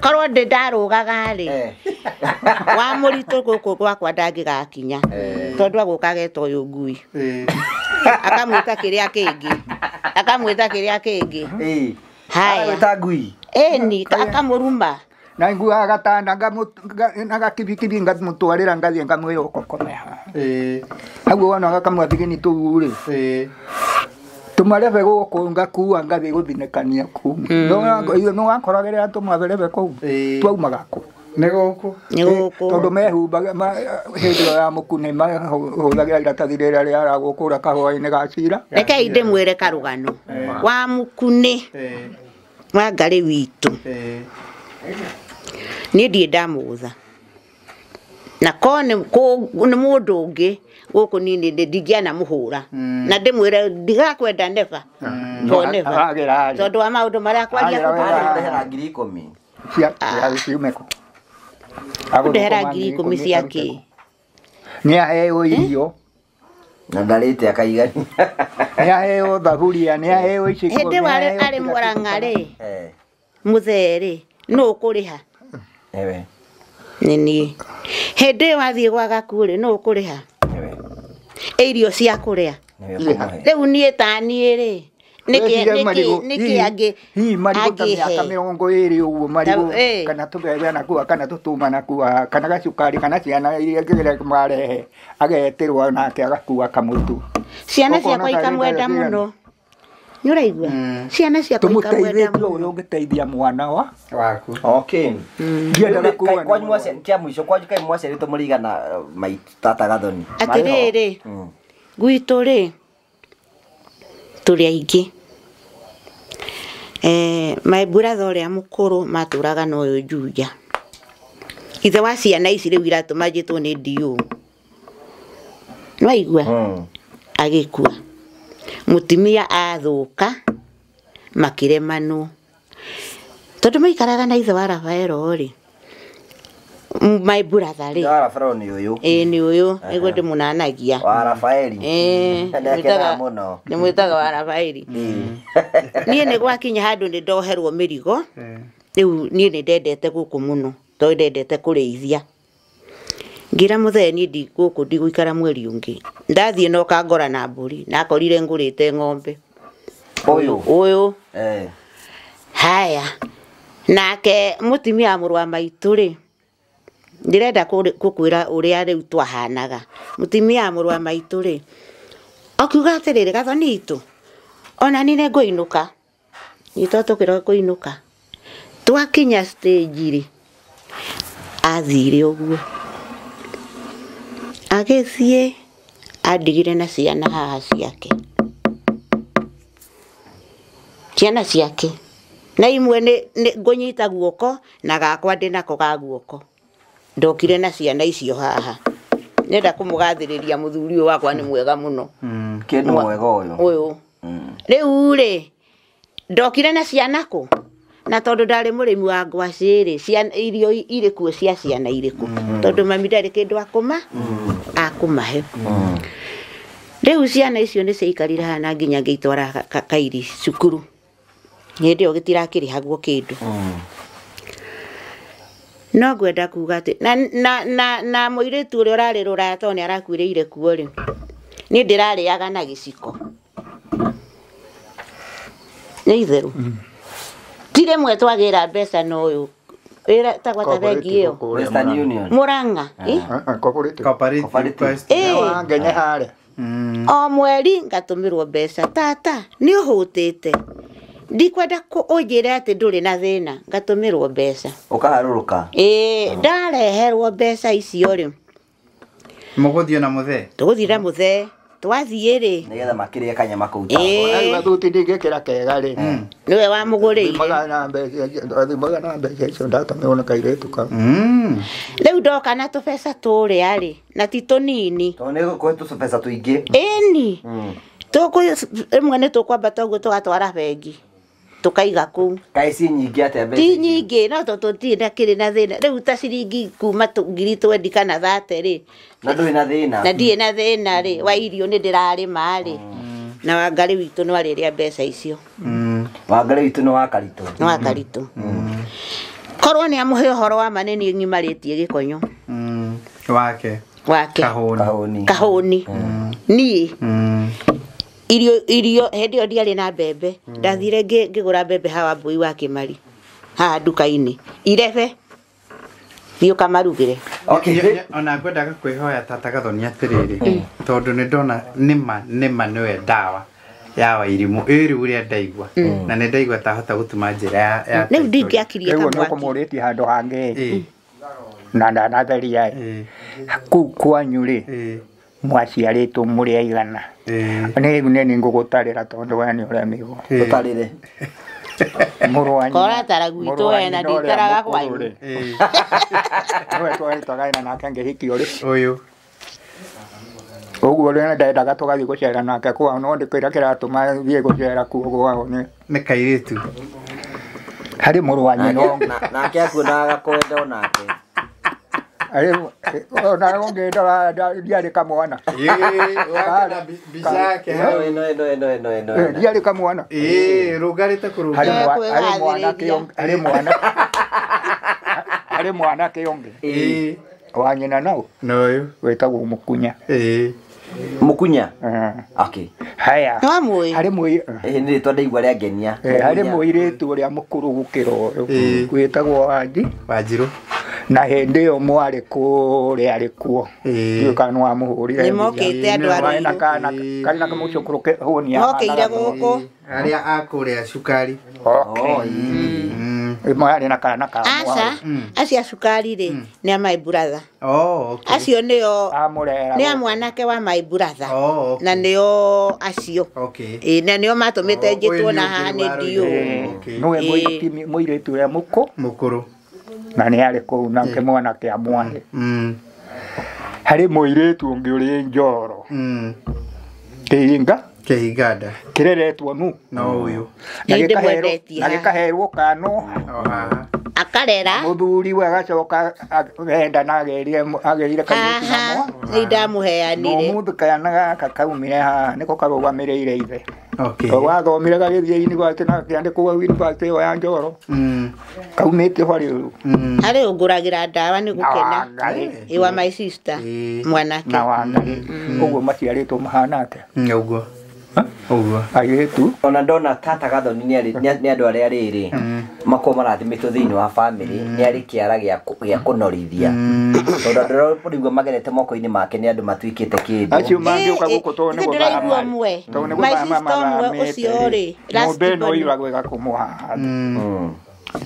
Korwo ndĩ ndarũgaga rĩ, wa mũritũ gũkũ gwakwa ndangĩgakinya tondũ agũka ageta ũyũ ngui, akamwĩta kĩrĩa kĩngĩ, akamwĩta kĩrĩa kĩngĩ. Haya. Aramwĩta ngui? Ĩni, akamũruma. Na nguaga gatanda na gakibikibi ngamũtwarĩra ngathiĩ ngamwĩra ũkokome haha. Hau wona gakamwathigini tũu rĩ, tũmarebe gũkũ ngakua ngathiĩ gũthinĩkania kũu. No wakoragĩrĩra tũmarebe kũu twaumaga kũ? Nĩ gũkũ. Nĩ gũkũ. Tondũ mehumbaga hĩndĩ ĩyo ya mũku nĩ mahũthagĩra iratathi rĩrĩa rĩaragwo kũrĩa kahũa-inĩ ga cira. Rekei ndĩmwĩre karũgano wa mũkunĩ wa Ngarĩ witũ. Niĩ ndirĩ ndamũgũtha. Na korwo nĩ mũndũ ũngĩ gũkũ niĩ ndingĩanamũhũra. Na ndĩmwĩre ndigakwenda never. For never. Tondũ wa maũndũ marĩa akwaria Agũndehera 10,000. Cia ciume kũ? Agũndehera 10,000 cia kĩ? Nĩ aheo irio. Na ndarĩte akaigania. Nĩ aheo thaburia, nĩ aheo iciko. Hĩndĩ warĩ arĩ Mũrang'a rĩ, mũthee rĩ, nũ ũkũrĩha? Ewe. Nĩ niĩ. Hĩndĩ ĩyo wathiĩ gwa Gakuũ rĩ, nũ ũkũrĩha? Ewe. Irio cia kũrĩa. Nĩwe ũkũmũhe. Rĩu niĩ ta niĩ rĩ, Nĩkĩ nĩkĩ angĩ hihi marigũ ta mĩaka 20 ũguo marigũ kana tũbebe nakua kana tũtuma nakua kana gacukari kana ciana iria kĩrĩa marehe agetĩrwo nake agakua kamũtu. Ciana ciakwa ikamwenda mũno. Nĩ ũraigua? Ciana ciakwa ikamwenda mũno. Ũrĩa ũngĩteithia mwana wa waku. Okay. Kwanyu mwacia kia mũico kwanyu kaĩ mwaciarĩtwo mũrĩ igana tata Gathoni? Atĩrĩrĩ, gwitũ rĩ tũrĩ aingĩ. My brother ũrĩa mũkũrũ matũraga na ũyũ Juja. Ithe wa ciana ici rĩu iratũma njĩtwo nĩ DO. Nĩwaigua? Agĩkua. Mũtumia athũka makĩremanwo. Tondũ maikaraga na ithe wa Rafaelo rĩ, my brother rĩ. Ithe wa Rafaelo nĩ ũyũ. Ĩĩ nĩ ũyũ, nĩguo ndĩmũnanagia. Wa Rafaeli. Ĩĩ, mũno. Ndĩmwĩtaga wa Rafaeli. Niĩ nĩ gwakinya handũ nĩ ndoherwo mĩrigo. Rĩu niĩ nĩ ndendete gũkũ mũno, tondũ ndendete kũrĩithia. Ngĩra mũthee niĩ ndi gũkũ ndigũikara mweri ũngĩ. Ndathiĩ na ũkangora na mbũri, nakorire ngũrĩte ng'ombe. Ũyũ. Ũyũ. Haya. Nake mũtumia wa mũrũ wa maitũ rĩ, ndĩrenda gũkwĩra ũrĩa rĩu twahanaga. Mũtumia wa mũrũ wa maitũ rĩ, akiuga atĩrĩrĩ, Gathoni itũ, ona niĩ nĩngũinũka. Niĩ to tũkĩroka kũinũka. Twakinya stage rĩ, athire ũguo. Agĩthiĩ andigire na ciana haha ciake. Ciana ciake. Na imwe nĩ ngũnyita guoko na gakwa ndĩ nako ga guoko. Ndokire na ciana icio haha. Nenda kũmũgathĩrĩria mũthuri ũyũ wakwa nĩ mwega mũno. Kĩndũ mwega ũyũ. Ũyũ. Rĩu rĩ, ndokire na ciana kũ? Na tondũ ndarĩ mũrĩmi wa ngwacĩ rĩ, ciana irio irĩ kuo cia ciana irĩkũ? Tondũ mami ndarĩ kĩndũ akũma akũmahe. Rĩu ciana icio nĩ ciaikarire haha na nginya ngĩitwara Kairi cukuru. Hĩndĩ ĩyo gĩtirakĩrĩhagwo kĩndũ. No ngwenda kuga atĩ na mũirĩtu ũrĩa ũrarĩ rũraya tondũ nĩ arakuĩrĩire kuo rĩ, niĩ ndĩrarĩaga na gĩciko. Nĩ itherũ. Ti rĩmwe twagĩra mbeca na ũyũ. Ĩra tagwa ta bengi ĩyo. Western Union. Murang'a. Cooperative. Cooperative. Ngenye harĩa. O mweri ngatũmĩrwo mbeca. Tata, nĩ ũhũtĩte. Ndikwenda ũnjĩre atĩ ndũrĩ na thĩna, ngatũmĩrwo mbeca. Ũkaharũrũka. Ĩĩ, ndareherwo mbeca icio rĩ. Mũgũthiĩ na mũthee? Tũgũthiĩ na mũthee. Twathiĩ rĩ. Nĩgetha makĩrĩe kanyama kau. Ĩĩ. Gathuti ndingĩkĩra kega rĩ. Nĩwe wamũgũrĩire. Thimaga na mbeca icio ndatũmĩrwo nĩ kairĩtu kau. Rĩu ndoka na tũbeca tũrĩa rĩ, na ti tũnini. Tondũ nĩ gũkũhe tũbeca tũingĩ. Ĩni. Rĩmwe nĩ tũkwambata ũguo tũgatwara bengi. Tũkaiga kũu. Kaĩ ci nyingĩ atĩa mbeca? Ti nyingĩ, no tondũ tũtirĩ na kĩrĩ na thĩna. Rĩu ta ciringi kuma ngiri 20 kana 30 rĩ. Na ndũrĩ na thĩna. Na ndirĩ na thĩna rĩ, wa irio nĩ ndĩrarĩma rĩ. Na Wangarĩ witũ nĩ warĩrĩa mbeca icio. Wangarĩ witũ nĩ wa Karitũ. Nĩ wa Karitũ. Korwo nĩ amũhe ũhoro wa ma nĩ niĩ ng'imarĩtie gĩkonyo. Wake. Wake. Kahũni. Kahũni. Niĩ. Irio hĩndĩ ĩyo ndiarĩ na mbembe. Ndathire ngĩgũra mbembe hawa Mbui wa Kĩmari. Haha nduka-inĩ. Irebe. Thiĩ ũkamarugĩre. Okay. Ona ngwendaga kwĩhoya tata Gathoni atĩrĩrĩ, tondũ nĩ ndona nĩma nĩma nĩwe ndawa ya Wairimũ ĩ rĩu ũrĩa ndaigua. Na nĩ ndaigua tahota gũtuma njĩra ya Rĩu ndingĩakirie Rĩu kamwaki. nĩ ũkũmũrĩtie handũ hangĩ. Na ndanatheria. Kũu kwanyu rĩ, mwaciarĩtwo mũrĩ aigana. Nĩ nĩ ngũgũtarĩra tondũ we nĩ ũremirwo. Tũtarĩre. Mũrũ wa nyina. Koratara gwitũ we na nditaraga kwanyu. Nĩwe twarĩtwagaina nake ngĩhikio rĩ. Ũyũ. Ũguo rĩrĩa ndendaga tũgathiĩ gũcera nake kwao, no ndĩkwĩra kĩratũma thiĩ gũcera kuo kwao nĩ Nĩ kairĩtu. Harĩ mũrũ wa nyina ũngĩ. Nake akuona agakwenda onake. Ona ũngĩndora ndiarĩ kamwana. Mbica yake hau. Ĩno. Ndiarĩ kamwana. Ĩĩ, rũngarĩte kũrũnga. Harĩ mwanake ũngĩ, harĩ mwanake ũngĩ. Ĩĩ. Wa nyina nau. Na ũyũ. Wĩtagwo Mũkunya. Ĩĩ. Mukunya. Okay. Haya. Harĩ mũi nĩ rĩtwa ndaigua rĩa ngenia. Harĩ mũirĩtu ũrĩa mũkũrũ gũkĩra ũyũ wĩtagwo Wanjiru na hĩndĩ ĩyo mwarĩ kũrĩa arĩ kuo. Ndiũĩ kana nĩwamũhũrire. Nĩmokĩte andũ a Ruiru. Karĩ na kamũcũkũrũ hũni. Mokĩire gũkũ. Arĩa a kũrĩa cukari. Okay. Mwarĩ na kana ka mwarĩ. Aca, acio a cukari rĩ nĩ a my brother. Oh, okay. Acio nĩo nĩ a mwanake wa my brother. Oh, okay. Na nĩo acio. Okay. Ĩ na nĩo matũmĩte njĩtwo na haha nĩ ndiũ. Nĩwe mũirĩtu ũrĩa mũkũrũ. Na nĩ arĩ kũu nake mwanake a mwarĩ. Harĩ mũirĩtu ũngĩ ũrĩ Njoro. Kĩhinga. Kĩhinganda. Kĩreretwo nu. No ũyũ. Na gĩkaherwo kano. Akarera. Mũthuri we agacoka enda na agerire kairĩtu namo. Nĩ ndamũheanire. No mũthĩ kana gaka kaumire haha nĩko karũgamĩrĩire ithe. Okay. Wathomire gagĩthiĩ university na gakĩandĩkwo university ĩyo ya Njoro. Kaumĩte harĩ ũyũ. Harĩ ũngũragĩra ndawa nĩ gũkena. Ĩ wa my sister mwanake. Na Wangarĩ. Ũguo maciarĩtwo mahana atĩa? Ũguo. Ũguo. Airĩtu. Ona ndona tata Gathoni nĩ andũ arĩa rĩrĩ makorwo marathimĩtwo thĩinĩ wa family nĩ arĩ kĩara gĩa kũnorithia. Tondũ andũ arĩa ũraigua magerete moko-inĩ make nĩ andũ matuĩkĩte kĩndũ. Acio mangĩũka gũkũ tondũ nĩ gũthama. Tondũ nĩ gũthama mathamĩte. Nyũmba ĩno ĩiragwo ĩgakomwo haha.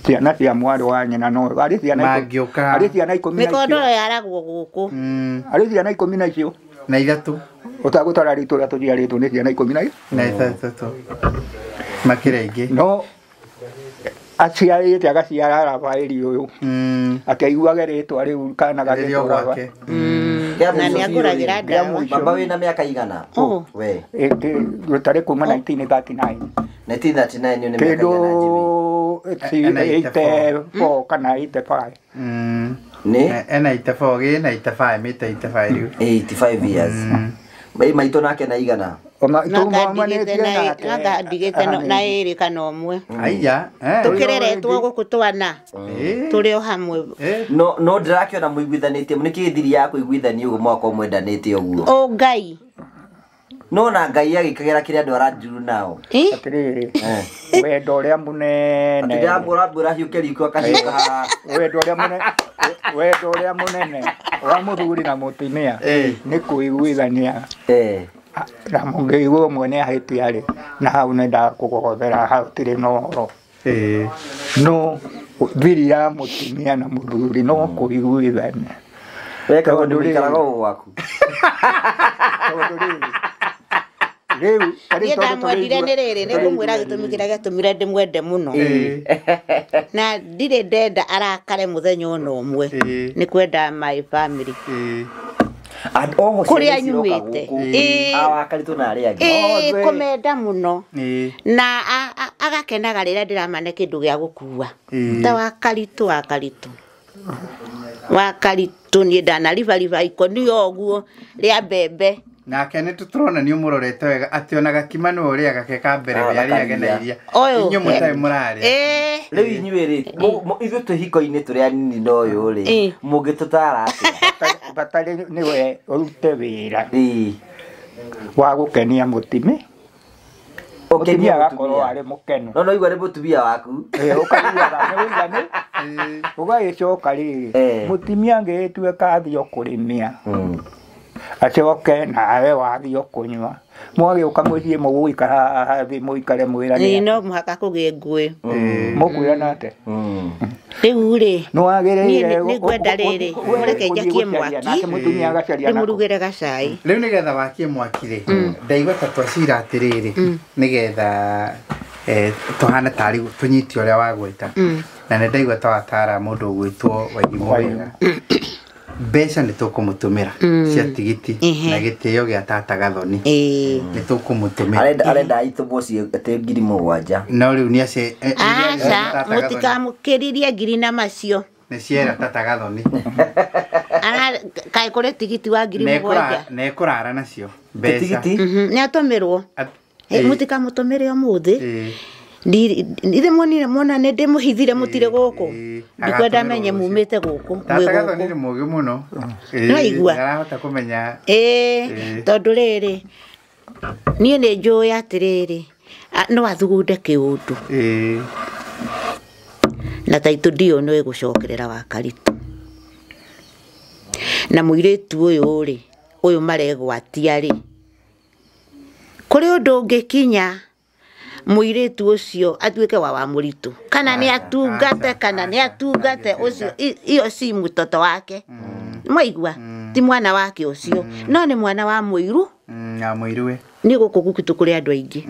Ciana cia mwarĩ wa nyina no arĩ ciana mangĩũka. Arĩ ciana 10 na icio. Mĩkondoro yaragwo gũkũ. Arĩ ciana 10 na icio. Na ithatũ. Ũtagũtara rĩtwa ũrĩa tũciarĩtwo nĩ ciana 10 na ithatũ. Makĩria ingĩ. No aciarĩte agaciara Rafaeli ũyũ. Akĩiguage rĩtwa rĩu kana gagĩtwo gwake. Na nĩangũragĩra ndawa. Baba wĩna mĩaka igana? We. Gũtarĩ kuma 1939. 1939 nĩ mĩaka igana njĩthĩ? Kĩndũ 84 kana 85. Nĩ? Ena 84 gĩ na 85 mĩta 85 rĩu. 85 years. Maitũ nake na igana? Ndigĩte na ĩrĩ kana ũmwe. Aiya. Tũkĩreretwo gũkũ twana. Tũrĩ o hamwe. No ndĩrakĩona mũiguithanĩtie nĩkĩ thiri ya kũiguithania ũguo mwakorwo mwendanĩte ũguo? O Ngai. No na Ngai agĩkagĩra kĩrĩa andũ arandiru nao. Atĩrĩrĩ, wendo ũrĩa mũnene. Atĩ ndĩramũrambũra hiũke riko akahiũka haha. Wendo ũrĩa mũnene. Wendo ũrĩa mũnene wa mũthuri na mũtumia nĩ kũiguithania. Na mũngĩigua ũmwe nĩ ahĩtia rĩ, na hau nĩ ndakũgothera hau tirĩ na ũhoro. No thiri ya mũtumia na mũthuri no kũiguithania. Weka ũndũ ũikaraga ũũ gwaku. Tondũ rĩu niĩ ndamwendire nĩ rĩrĩ nĩ ngũmwĩra gĩtũmi kĩrĩa gĩatũmire ndĩmwende mũno. Na ndirĩ ndenda arakare mũthenya ona ũmwe. Nĩ kwenda my family. Kũrĩa nyumĩte. Awakaritũ na arĩa angĩ. Kũmenda mũno. Na agakenaga rĩrĩa ndĩramane kĩndũ gĩa gũkua. Ta Wakaritũ Wakaritũ. Wakaritũ niĩ ndanaribariba ikũnia ũguo rĩa mbembe. Nake nĩ tũtũrona nĩ ũmũrorete wega atĩ ona gakima nĩwe ũrĩaga ke ka mbere we arĩage na iria. Inyuĩ mũtarĩ mũrarĩa. Rĩu inyuĩ rĩ, ithuĩ twĩ hiko-inĩ tũrĩ anini na ũyũ rĩ, mũngĩtũtara atĩa? Bata nĩwe ũrute wĩra wa gũkenia mũtumia. Mũtumia agakorwo arĩ mũkenu. No no igua nĩ mũtumia waku. Ũkaiguaga nĩ ũiganu. Ũgagĩcoka rĩrĩ, mũtumia angĩgĩtuĩka athiĩ kũrĩmia. Acoke nawe wathiĩ kũnyua. Mwagĩũka mũciĩ mũgũikara haha thĩ mũikare mwĩrane. No mũhaka kũgĩe ngũĩ. Mũkwĩrana atĩa? Rĩu rĩ, nĩwagĩrĩire nĩngwenda rĩrĩ, mũreke njakie mwaki, ndĩmũrugĩre gacai. Rĩu nĩgetha wakie mwaki rĩ, ndaigua ta twacira atĩrĩrĩ, nĩgetha tũhane tarĩ tũnyite ũrĩa wagwĩta. Na nĩ ndaigua ta watara mũndũ ũgwĩtwo Wairimu wega. Mbeca nĩ tũkũmũtũmĩra cia tigiti na gĩtĩo gĩa tata Gathoni nĩ tũkũmũtũmĩra. Arenda itũmwo ciĩ 7,000. No rĩu nĩ ace aca mũtikamũkĩririe ngiri na macio. Nĩ ciera tata Gathoni. Kaĩ kũrĩ tigiti wa 7,000? Na ekũrara nacio mbeca. Nĩ atũmĩrwo. Mũtikamũtũmĩre ũmũthĩ. Ithe mwonire mwona nĩ ndĩmũhithire mũtire gũkũ. Ndikwenda menye mumĩte gũkũ. Tata Gathoni nĩ mũũgĩ mũno. Nĩwaigua? Nĩarahota kũmenya. Tondũ rĩrĩ niĩ nĩ njũĩ atĩrĩrĩ no athugunde kĩũndũ. Na taitũ ndiũ no ĩgũcokerera Wakaritũ. Na mũirĩtu ũyũ rĩ ũyũ maregwatia rĩ kũrĩ ũndũ ũngĩkinya mũirĩtu ũcio atuĩke wa mũritũ kana nĩ atungate kana nĩ atungate ũcio iyo si mtoto wake. Mwaigua ti mwana wake ũcio no nĩ mwana wa mũiru. Na mũiruwe nĩ gũkũ gwitũ kũrĩ andũ aingĩ.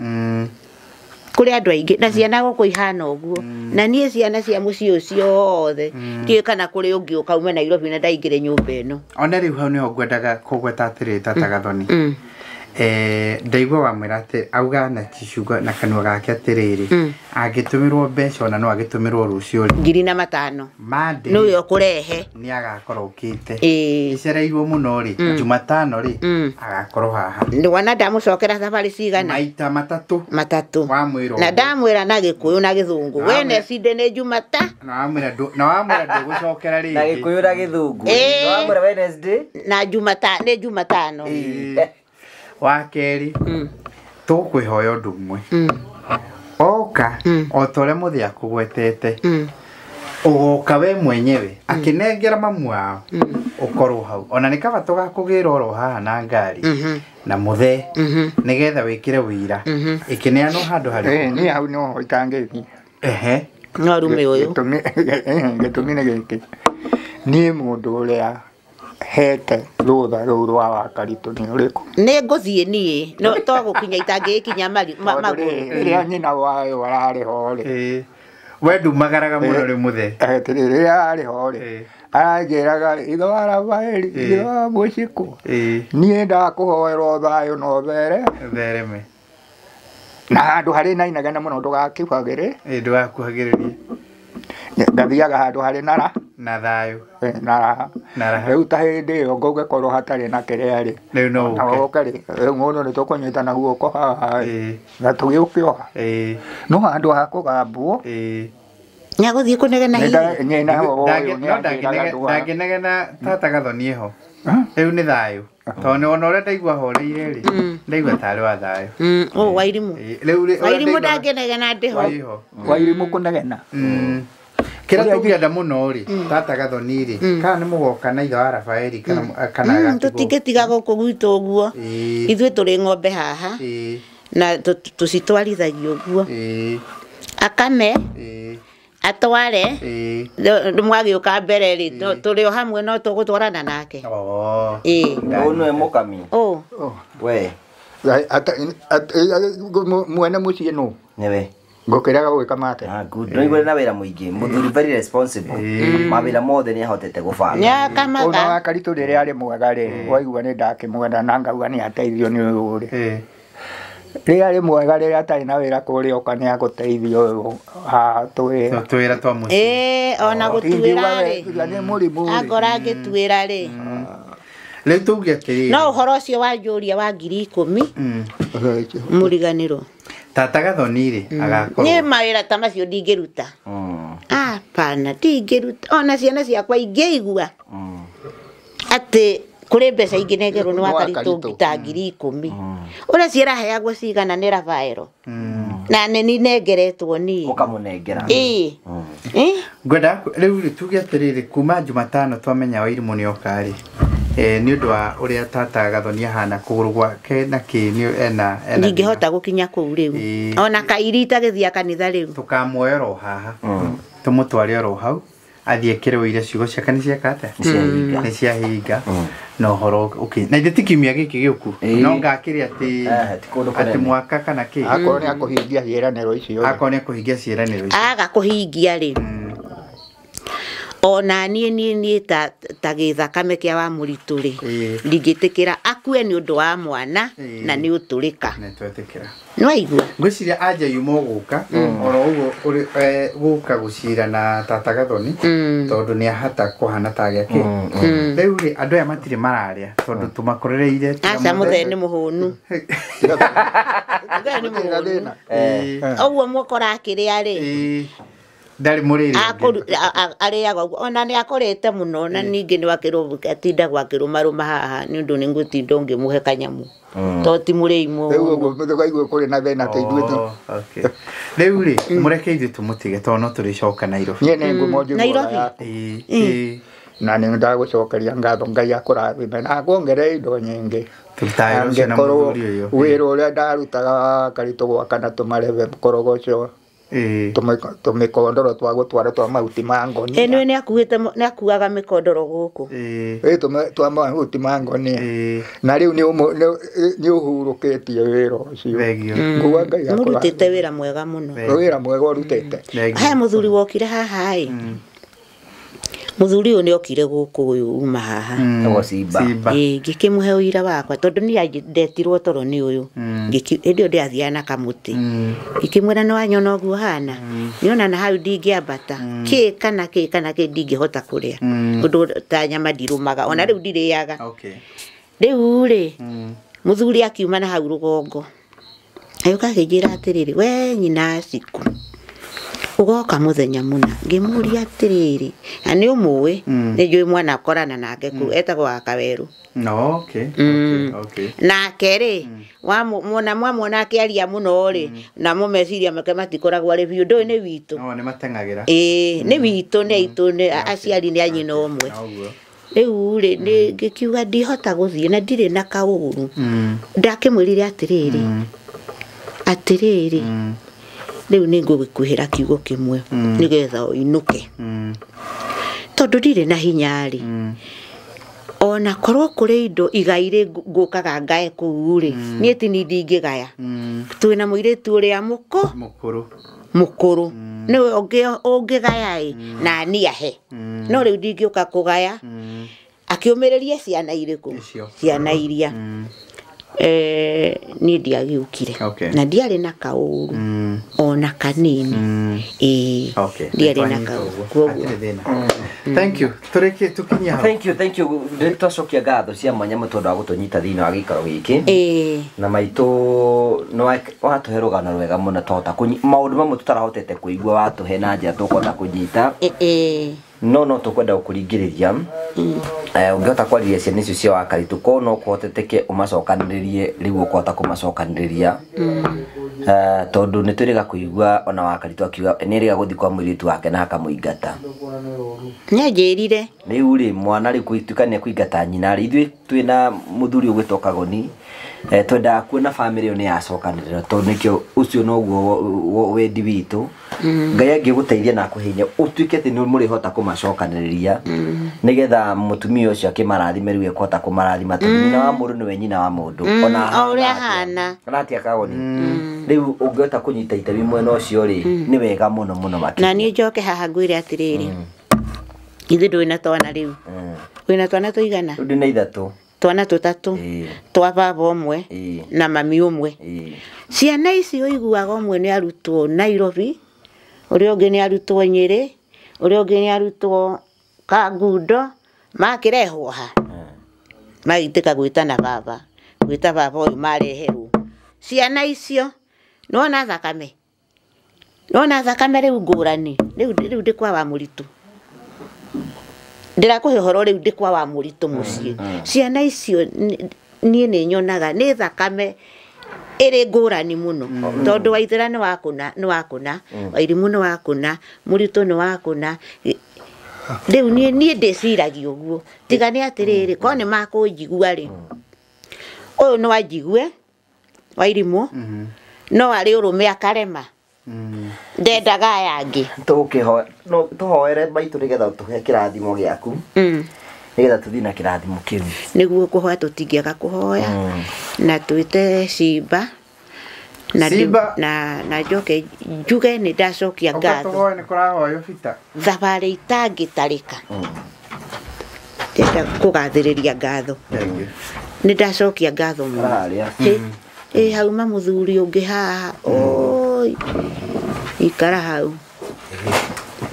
Kũrĩ andũ aingĩ na ciana gũkũ ihana ũguo. Na niĩ ciana cia mũciĩ ũcio wothe ndiũĩ kana kũrĩ ũngĩ ũkaume Nairobi na ndaingĩre nyũmba ĩno. Ona rĩu hau nĩho ngwendaga kũgweta atĩrĩ Tata Gathoni. Ndaigua wamwĩra atĩ auga na ciugo na kanua gake atĩrĩrĩ angĩtũmĩrwo mbeca ona no agĩtũmĩrwo rũciũ rĩ 2005 Monday nĩwe ũkũrehe nĩ agakorwo ũkĩte ĩcereirwo mũno rĩ Jumatano rĩ agakorwo haha. Nĩwona ndamũcokera thabarĩ cigana maita matatũ wamwĩra na ndamwĩra na Gĩkũyũ na Gĩthũngũ Wednesday nĩ Jumata na wamwĩra ndũgũcokera rĩngĩ na Gĩkũyũ na Gĩthũngũ wamwĩra Wednesday na Jumata nĩ Jumatano. Wa kerĩ tũkwĩhoya ũndũ ũmwe oka o ta ũrĩa mũthĩ akũgwetete ũgoka we mwenyewe akĩnengera mamu wao ũkorwo hau ona nĩ kaba tũgakũgĩra oro haha na ngari na mũthee nĩgetha wĩkĩre wĩira ĩkĩneanwo handũ harĩ niĩ hau no itangĩthiĩ. Ehe no rume ũyũ gĩtũmi nĩ gĩkĩ niĩ mũndũ ũrĩa hete rũtha rũu rwa Wakaritũ nĩ ũrĩkũ? Nĩ ngũthiĩ niĩ no to gũkinya itangĩkinya magũrũ. Rĩrĩa nyina wayo ararĩ ho rĩ we ndumagaraga mũno rĩ mũthee. Atĩrĩrĩ rĩrĩa ararĩ ho rĩ aranjĩraga ithe wa Rafaeli ithe wa Mũcikũ niĩ ndakũhoera thayũ na ũthere thereme na handũ harĩ na inegene mũno ndũgakuhagĩrĩrie. Ndũgakuhagĩrĩrie ngathiaga handũ harĩ na raha na thayũ na raha rĩu ta hĩndĩ ĩyo ngũgĩkorwo hatarĩ na kĩrĩa rĩ rĩu no ũke rĩ rĩu mũndũ nĩ tũkũnyitana guoko haha na tũgĩũke oha no handũ ha kũgambwo nĩagũthiĩ kũnegena hihi ndangĩnegena Tata Gathoni ĩho rĩu nĩ thayũ tondũ ona ũrĩa ndaigua horeire rĩ ndaigua tarĩ wa thayũ. Wairimũ Wairimũ ndangĩnegena ndĩho Wairimũ kũnegena kĩrĩa tũngĩenda mũno rĩ Tata Gathoni rĩ kana nĩ mũgoka na ithe wa Rafaeli kana agatigwo tũtingĩtiga gũkũ gwitũ ũguo ithuĩ tũrĩ ng'ombe haha na tũcitwarithagia ũguo akame atware mwagĩũka mbere rĩ tũrĩ o hamwe no tũgũtwarana nake. Ũyũ nĩwe mũkami we mwene mũciĩ nũ nĩwe ngũkĩrega gwĩka mate. Good. No igũrĩ na wĩra mũingĩ mũthuri very responsible mawĩra mothe nĩ ahotete gũbanga. Nĩakamaga ona Wakaritũ rĩrĩa arĩ mwega rĩ waigua nĩ ndakĩmwenda na ngauga nĩ ateithio nĩ ũyũ rĩ rĩrĩa arĩ mwega rĩrĩa atarĩ na wĩra kũrĩa oka nĩ agũteithio haha twĩra twa mũciĩ ona gũtuĩra rĩ angora angĩtuĩra rĩ rĩu tuge atĩrĩrĩ no ũhoro ũcio wa njũria wa 10,000 mũriganĩrwo. Tata Gathoni rĩ agakorwo niĩ mawĩra ta macio ndingĩruta. Hapana ndingĩruta ona ciana ciakwa ingĩigua atĩ kũrĩ mbeca ingĩnengerwo nĩ Wakaritũ ta 10,000 ũrĩa ciĩraheagwo cigana nĩ Rafaelo na nĩ ninengeretwo niĩ ũkamũnengera. Ngwenda rĩu rĩ tuge atĩrĩrĩ kuma Jumatano twamenya Wairimũ nĩ oka rĩ nĩ ũndũ wa ũrĩa Tata Gathoni ahana kũgũrũ gwake na kĩ nĩ ena ndingĩhota gũkinya kũu rĩu ona kairi itagĩthiĩ kanitha rĩu tũkamuoya oro haha tũmũtware oro hau athiĩ ekĩre ũira ciugo ciake nĩ cieka atĩa nĩ ciahinga na ũhoro ũkĩ na ithe ti kiumia gĩkĩ gĩũku no ngakĩrĩ atĩ mwaka kana kĩ akorwo nĩ akũhingia ciĩranĩro icio akorwo nĩ akũhingia ciĩranĩro icio aga kũhingia rĩ Ona niĩ niĩ niĩ ta gĩthakame kĩa wa mũritũ rĩ, ndingĩtĩkĩra akue nĩ ũndũ wa mwana na nĩ ũtũrĩka. Nĩtwetĩkĩra. Nĩwaigua? Ngwĩciria anja yuma gũka oro ũguo gũka gũcira na tata Gathoni tondũ nĩ ahata kũhana ta gĩake. Rĩu rĩ andũ aya matirĩ mararĩa tondũ tũmakorereire. Aca mũthee nĩ mũhũnu. Mũthee nĩ mũhũnu. Ũguo mũkora akĩrĩa rĩ. Ndarĩ mũrĩre. Arĩaga ũguo ona nĩ akorete mũno na ningĩ nĩ wakĩrwo atindagwo akĩrũmarũma haha nĩ ũndũ nĩ ngũtinda ngĩmũhe kanyamũ. To ti mũrĩi mũno. Rĩu ũguo tũkaigua kũrĩ na thĩna ta ithuĩ tu. Rĩu rĩ mũreke ithuĩ tũmũtige tondũ no tũrĩcoka Nairobi. Niĩ nĩ ngũmonjigua Nairobi. Na nĩ ndagũcokeria ngatho Ngai akũrathime na akuongerere indo nyingĩ. Tũrutaga ũcio na mũthuri ũyũ. Wĩra ũrĩa ndarutaga Karitũ gwaka na tũmarebe korogoco. Tũmĩkondoro twa gũtwara twa mahuti ma ngonia. Ĩĩ nĩ akuaga mĩkondoro gũkũ. Ĩĩ twa mahuti ma ngonia. Na rĩu nĩ ũhurũkĩtie wĩra ũcio. Nguga Ngai akũrathime. Mũrutĩte wĩra mwega mũno. Wĩra mwega ũrutĩte. He mũthuri wokire haha ĩ. Mũthuri ũyũ nĩ okire gũkũ ũyũ uma haha. Simba. Ĩĩ ngĩkĩmũhe ũira wakwa tondũ niĩ ndetirwo toro nĩ ũyũ. Hĩndĩ ĩyo ndĩrathiaga na kamũtĩ. Ngĩkĩmwĩra nĩ wanyona ũguo hana. Nĩona na hau ndingĩambata. Kĩ kana kĩ kana kĩ ndingĩhota kũrĩa. Ũndũ ta nyama ndirũmaga ona rĩu ndirĩaga. Rĩu rĩ mũthuri akiuma na hau rũgongo. Agĩũka akĩnjĩra atĩrĩrĩ, we nyina Ciku. Ũgoka mũthenya mũna. Ngĩmũria atĩrĩrĩ, na nĩ ũmũĩ, nĩ njũĩ mwana akorana nake kũu, etagwo Wakawerũ. Nake rĩ, wamwona mwamwona akĩaria mũno rĩ, namo meciria make matikoragwo arĩ biũ, ndũĩ nĩ witũ. Nĩ mateng'agĩra. Ĩĩ, nĩ witũ, nĩ aitũ, nĩ aciari nĩ a nyina ũmwe. Rĩu rĩ, ngĩkiuga ndihota gũthiĩ na ndirĩ na kaũru. Ndakĩmwĩrire atĩrĩrĩ, atĩrĩrĩ, rĩu nĩ ngũgĩkuhĩra kiugo kĩmwe nĩgetha ũinũke. Tondũ ndirĩ na hinya rĩ, ona korwo kũrĩ indo igai rĩ ngũkaga ngae kũu rĩ, niĩ ti niĩ ndingĩgaya. Twĩna mũirĩtu ũrĩa mũkũrũ nĩwe ũngĩgaya ĩ na niĩ ahe. No rĩu ndingĩũka kũgaya. Akĩũmĩrĩria ciana irĩkũ? Ciana iria. Niĩ ndiagĩũkire. Na ndiarĩ na kaũru ona kanini. Ĩĩ ndiarĩ na kaũru. Koguo thank you. Tũrĩkie tũkinyie hau. Thank you, thank you. Nĩ twacokia ngatho cia mwanya mũno tondũ wa gũtũnyita thĩinĩ wa gĩikaro gĩkĩ. Na maitũ nĩ watũhe rũgano rwega mũno twahota maũndũ mamwe tũtarahotete kũigua watũhe na njĩra tũkũhota kũnyita. No tũkwenda gũkũringĩrĩria. Ũngĩhota kwarĩria ciana icio cia Wakaritũ korwo no kũhoteteke ũmacokanĩrĩrie rĩu ũkũhota kũmacokanĩrĩria. Tondũ nĩ twĩrĩga kũigua ona Wakaritũ akiuga nĩ erĩga gũthiĩ kwa mũirĩtu wake na akamũingata. Nĩanjĩrire. Rĩu rĩ mwana rĩu gũtuĩka nĩ ekũingata nyina rĩ, ithuĩ twĩna mũthuri ũgwĩtwo Kagoni, twendaga kuona bamĩrĩ ĩyo nĩ yacokanĩrĩra tondũ nĩkĩo ũcio noguo wendi witũ. Ngai angĩgũteithia na akũhe hinya ũtuĩke atĩ nĩ mũrĩhota kũmacokanĩrĩria nĩgetha mũtumia ũcio akĩmarathime rĩu ekũhota kũmarathima tondũ nyina wa mũndũ nĩwe nyina wa mũndũ. Ona ũrĩa ahana. Kana atĩa Kagoni? Rĩu ũngĩhota kũnyita itemi mwena ũcio rĩ, nĩ wega mũno mũno makĩria. Na niĩ njoke haha ngwĩre atĩrĩrĩ, ithuĩ ndũĩ na twana rĩu. Wĩna twana tũigana? Rĩu ndĩna ithatũ. Twana tũtatũ twa baba ũmwe na mami ũmwe. Ciana ici ũiguaga ũmwe nĩ arutwo Nairobi, ũrĩa ũngĩ nĩ arutwo Nyĩrĩ, ũrĩa ũngĩ nĩ arutwo Kangundo, makĩrehwo ha magĩtĩka gwĩtana baba, gwĩta baba ũyũ mareherwo. Ciana icio nĩwona thakame, nĩwona thakame rĩu ngũrani, rĩu ndĩ kwa wa mũritũ. Ndĩrakũhe ũhoro rĩu ndĩ kwa wa mũritũ mũciĩ. Ciana icio niĩ nĩ nyonaga nĩ thakame ĩrĩ ngũrani mũno tondũ Waithera nĩ wakũna, nĩ wakũna, Wairimũ nĩ wakũna, mũritũ nĩ wakũna. Rĩu niĩ ndĩciragia ũguo. Tiga nĩ atĩrĩrĩ, korwo nĩ makũnjigua rĩ, ũyũ no anjigue Wairimũ, no arĩ ũrũme akarema. Ndendaga aya angĩ. Tũhoere maitũ nĩgetha tũhe kĩrathimo gĩaku. Nĩgetha tũthiĩ na kĩrathimo kĩu. Nĩguo kũhoya tũtingĩaga kũhoya. Na twĩte Simba Na Simba. Na njoke njuge nĩ ndacokia ngatho. Ũgatũhoe nĩ kũrahoywo bita. Thabarĩ itangĩtarĩka. Ndĩrenda kũgathĩrĩria ngatho. Nĩ ndacokia ngatho mũno. Ĩ hauma mũthuri ũngĩ haha. Oi. Ikara hau.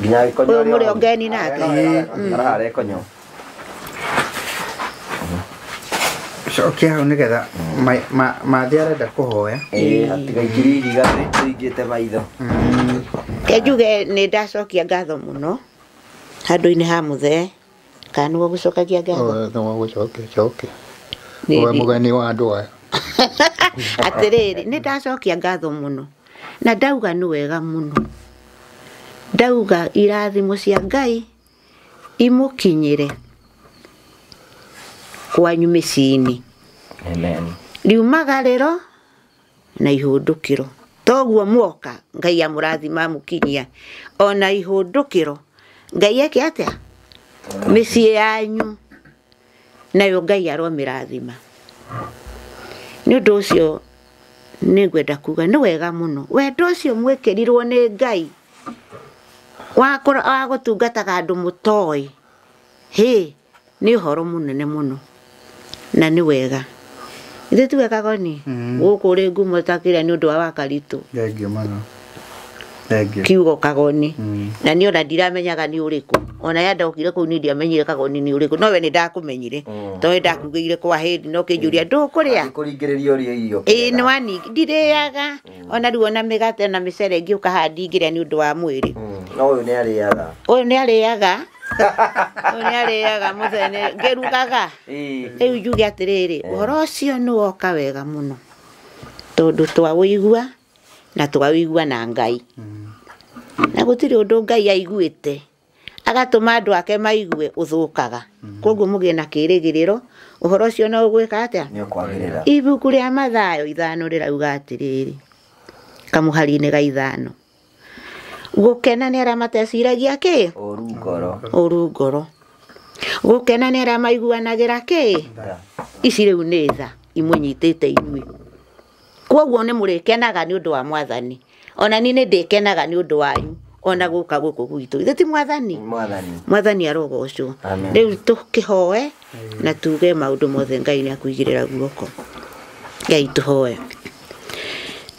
Nginya gĩkonyo. Ũyũ mũrĩ ongeni nake. Araharĩa ikonyo. Cokia hau nĩgetha mathi arenda kũhoya. Hatigaikĩrie ihiga tũingĩte maitho. Ke njuge nĩ ndacokia ngatho mũno handũ-inĩ ha mũthee. Kana nĩwe ũgũcokagia ngatho? Nĩwe ũgũcokia cokia. We mũgeni wa andũ aya. Atĩrĩrĩ, nĩ ndacokia ngatho mũno na ndauga nĩ wega mũno. Ndauga irathimo cia Ngai imũkinyĩre kwanyu mĩciĩ-inĩ. Amen. Riumagarĩro na ihũndũkĩro. Toguo muoka Ngai amũrathima amũkinyia ona ihũndũkĩro. Ngai eke atĩa? Mĩciĩ yanyu nayo Ngai aromĩrathima. Nĩ ũndũ ũcio nĩngwenda kuga nĩ wega mũno. Wendo ũcio mwĩkĩrirwo nĩ Ngai wa gũtungataga andũ mũtoĩ. Hĩ, nĩ ũhoro mũnene mũno na nĩ wega. Ithuĩ ti wega Goni? Gũkũ ũrĩ ngumo ta kĩrĩa nĩ ũndũ wa Wakaritũ. Thengiũ mũno. Thengiũ. Kiugo Kagoni. Na niĩ ona ndiramenyaga nĩ ũrĩkũ. Ona ya ndokire kũu niĩ ndiamenyire Kagoni nĩ ũrĩkũ. No we nĩ ndakũmenyire. Tondũ ndakugĩire kwa hĩndĩ no kĩnjũria ndũkũrĩa. Kũringĩrĩria ũrĩe irio. Ĩĩ nĩ wani ndirĩaga. Ona rĩu ona mĩgate na mĩcere ngĩũka haha ndingĩrĩa nĩ ũndũ wa mwĩrĩ. No ũyũ nĩ arĩaga. Ũyũ nĩ arĩaga. Ũyũ nĩ arĩaga mũthee ngĩrugaga. Rĩu njuge atĩrĩrĩ, ũhoro ũcio nĩ woka wega mũno. Tondũ twaũigua na twaũigua na Ngai. Na gũtirĩ ũndũ Ngai aiguĩte agatũma andũ ake maigue ũthũkaga. Koguo mũgĩe na kĩĩrĩgĩrĩro ũhoro ũcio no ũgwĩka atĩa? Nĩ ũkwagĩrĩra. Ibuku rĩa Mathayo 5 rĩrauga atĩrĩrĩ, kamũhari-inĩ ga 5. Gũkena nĩ arĩa mateciragia kĩ? Ũru ngoro. Ũru ngoro. Gũkena nĩ arĩa maiguanagĩra kĩ? Ici rĩu nĩ tha imũnyitĩte inyuĩ. Koguo nĩ mũrĩkenaga nĩ ũndũ wa Mwathani. Ona niĩ nĩ ndĩkenaga nĩ ũndũ wanyu ona gũka gũkũ gwitũ. Ithe ti Mwathani? Mwathani. Mwathani arogocwo. Rĩu tũkĩhoe na tuge maũndũ mothe Ngai nĩ akũigĩrĩra guoko. Ngai tũhoe.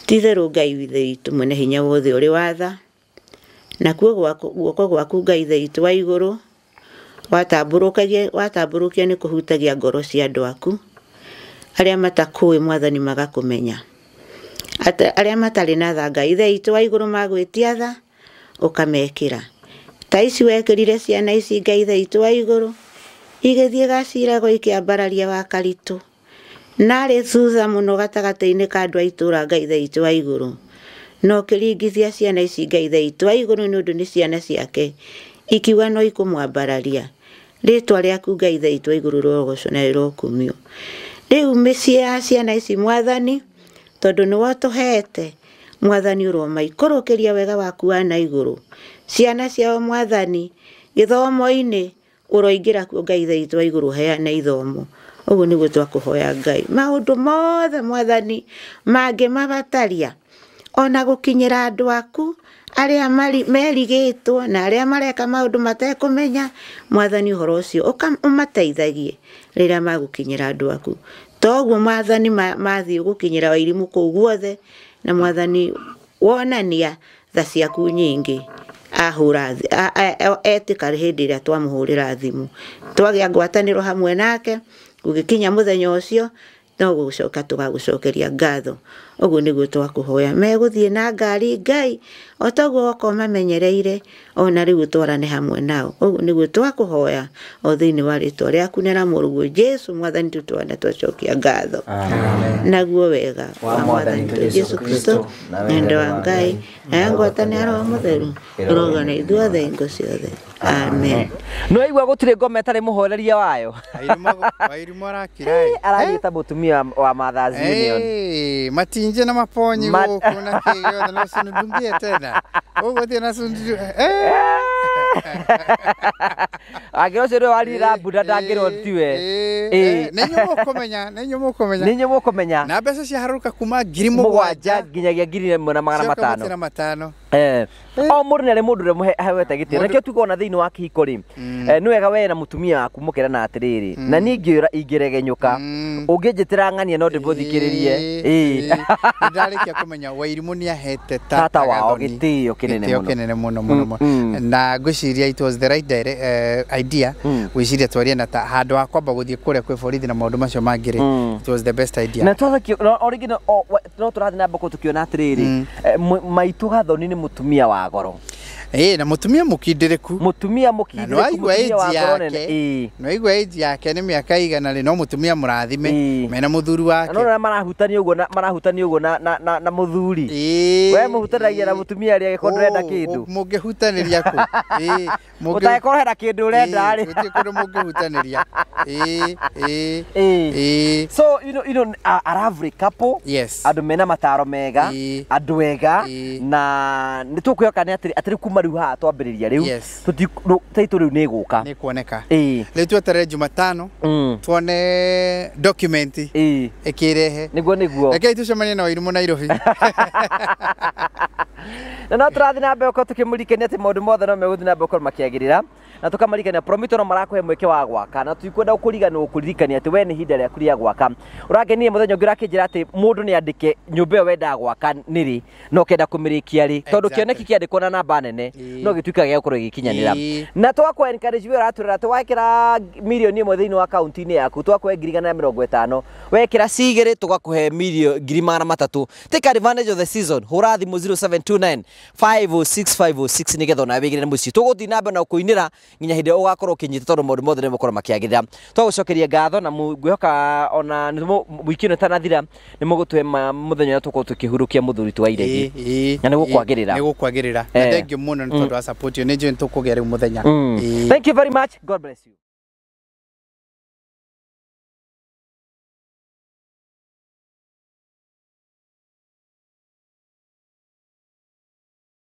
Ti-itherũ Ngai withe witũ mwene hinya wothe ũrĩ watha. Nakuo guoko gwaku Ngai ithe witũ wa igũrũ watambũrũkia nĩ kũhutagia ngoro cia andũ aku arĩa matakũĩ Mwathani magakũmenya. Arĩa matarĩ na tha Ngai ithe witũ wa igũrũ magwĩtia tha ũkamekĩra. Ta ici wekĩrire ciana ici Ngai ithe witũ wa igũrũ igĩthiĩ gacirago ikĩambararia Wakaritũ. Narĩ thutha mũno gatagatĩ-inĩ ka andũ a itũũra Ngai ithe witũ wa igũrũ. No kĩringithia ciana ici Ngai ithe witũ wa igũrũ nĩ ũndũ nĩ ciana ciake ikiuga no ikũmwambararia. Rĩtwa rĩaku Ngai ithe witũ wa igũrũ rĩrogocwo na rĩrokumio. Rĩu mĩciĩ ya ciana ici Mwathani tondũ nĩwe ũtũhete Mwathani ũromaikũrũkĩria wega waku wa na igũrũ. Ciana ciao Mwathani gĩthomo-inĩ ũroingĩra kuo Ngai ithe witũ wa igũrũ heane ithomo. Ũguo nĩguo twakũhoya Ngai. Maũndũ mothe Mwathani mangĩmabataria ona gũkinyĩra andũ aku arĩa merigĩtwo na arĩa mareka maũndũ matekũmenya Mwathani ũhoro ũcio ũmateithagie rĩrĩa magũkinyĩra andũ aku. Toguo Mwathani mathiĩ gũkinyĩra Wairimũ kũu guothe na Mwathani wonania tha ciaku nyingĩ ahũra etĩka hĩndĩ ĩrĩa twamũhũrĩra thimũ. Twagĩa ngwatanĩro hamwe nake gũgĩkinya mũthenya ũcio no gũcoka tũgagũcokeria ngatho. Ũguo nĩguo twakũhoya. Megũthiĩ na ngari Ngai o toguo woka ũmamenyereire ona rĩu ũtwarane hamwe nao. Ũguo nĩguo twakũhoya o thĩinĩ wa rĩtwa rĩaku na rĩa Mũrũguo Jesũ Mwathani tũtwana twacokia ngatho. Naguo wega wa Mwathani Jesũ Kristo na wendo wa Ngai na ngwatanĩro ya Roho Mũtheru ũrogana ithuothe hingo ciothe. Amen. No igua gũtirĩ ngoma ĩtarĩ mũhoreria wayo. Wairimũ arakira. Aragĩta mũtumia wa Mothers Union. Matinje na maponyi gũkũ na kĩ gĩothe no sundumbie tena. Ũguo tena sundu. Angĩrwo ũcio nĩwe warira mbura ndangĩrwo tiwe. Nĩ inyuĩ mũkũmenya, nĩ inyuĩ mũkũmenya. Nĩ inyuĩ mũkũmenya. Na mbeca ciaharũrũka kuma ngiri 7 mũgwanja nginyagia 1500. Cioka 500. O mũndũ nĩ arĩ mũndũ ũrĩa ahewete gĩtĩo. Nakĩo tuga ona thĩinĩ wa kĩhiko rĩ, nĩ wega we na mũtumia waku mũkerana atĩrĩrĩ, na niĩ ingĩũra ingĩregenyũka, ũngĩnjĩtĩra ng'ania no ndĩmũthikĩrĩrie. Nĩ ndarĩkia kũmenya Wairimũ nĩ ahete Tata wao gĩtĩo kĩnene gĩtĩo mũno. Kĩnene mũno mũno mũno. Na ngwĩciria it was the right idea gwĩciria twarie na ta handũ ha kwamba gũthiĩ kũrĩa kwĩ borithi na maũndũ macio mangĩ rĩ, it was the best idea. Na twathakio o rĩngĩ no tũrathiĩ na mbere tũkĩona atĩrĩrĩ, maitũ Gathoni nĩ mũtumia wa goro. Na mũtumia mũkindĩrĩku. Mũtumia Na mũkindĩrĩku, nĩwaigua mũtumia wa age ngoro nene. yake. Nĩwaigua age yake nĩ mĩaka igana rĩ, no mũtumia mũrathime mena mũthuri wake. Na nĩ marahutania ũguo na marahutania ũguo na mũthuri. We mũhutanagia na mũtumia rĩ angĩkorwo ndũrenda kĩndũ. Mũngĩhutanĩria kũ? Ũtangĩkorwo hena kĩndũ ũrenda rĩ. Gũtirĩ kũndũ mũngĩhutanĩria. So you know a lovely couple. Yes. Andũ mena mataro mega, andũ ega, na nĩ tũkwĩhoka nĩ atĩrĩ kuma rĩu haha twambĩrĩria rĩu. Taitũ rĩu nĩ ĩgũka. Nĩ kuoneka. Rĩu tweterere Jumatano tuone document ĩkĩrehe. Nĩguo nĩguo. Rekei tũcemanie na Wairimũ Nairobi. Na no tũrathiĩ na mbere gũkorwo tũkĩmũririkania atĩ maũndũ mothe no megũthiĩ na mbere gũkorwo makĩagĩrĩra, na tũkamarikania Promito no marakũhe mweke wa gwaka, na tũtikwenda gũkũriganĩrwo gũkũririkania atĩ we nĩ ihinda rĩaku rĩa gwaka. Ũrangenirie mũthenya ũngĩ ũrakĩnjĩra atĩ mũndũ nĩ andĩke nyũmba ĩyo wendaga gwaka nĩ rĩ na ũkenda kũmĩrĩkia rĩ, tondũ kĩoneki kĩandĩkwo na namba nene no gĩtuĩkaga gĩa gũkorwo gĩgĩkinyanĩra. Na twakũ encourage we ũratwĩra atĩ wekĩra mirioni 1 thĩinĩ wa akaunti-inĩ yaku twakũhe 150,000, wekĩra cigĩrĩ tũgakũhe 300,000. Take advantage of the season. Hũra thimũ 0729 506 506 nĩgetha onawe wĩgĩre mũciĩ. Tũgũthiĩ na mbere na gũkũinĩra nginya hĩndĩ ĩrĩa ũgakorwo ũkĩnyita, tondũ maũndũ mothe nĩ megũkorwo makĩagĩrĩra. Twagũcokeria ngatho na ngwĩhoka ona wiki ĩno ĩtanathira nĩ mũgũtũhe mũthenya ũrĩa tũgũkorwo tũkĩhurũkia mũthuri wa Iregi. Na nĩ gũkwagĩrĩra. Nĩ gũkwagĩrĩra. Na thank you mũno nĩ tondũ wa support ĩyo, nĩ njũĩ nĩ tũkũgĩa rĩu mũthenya. Thank you very much. God bless you.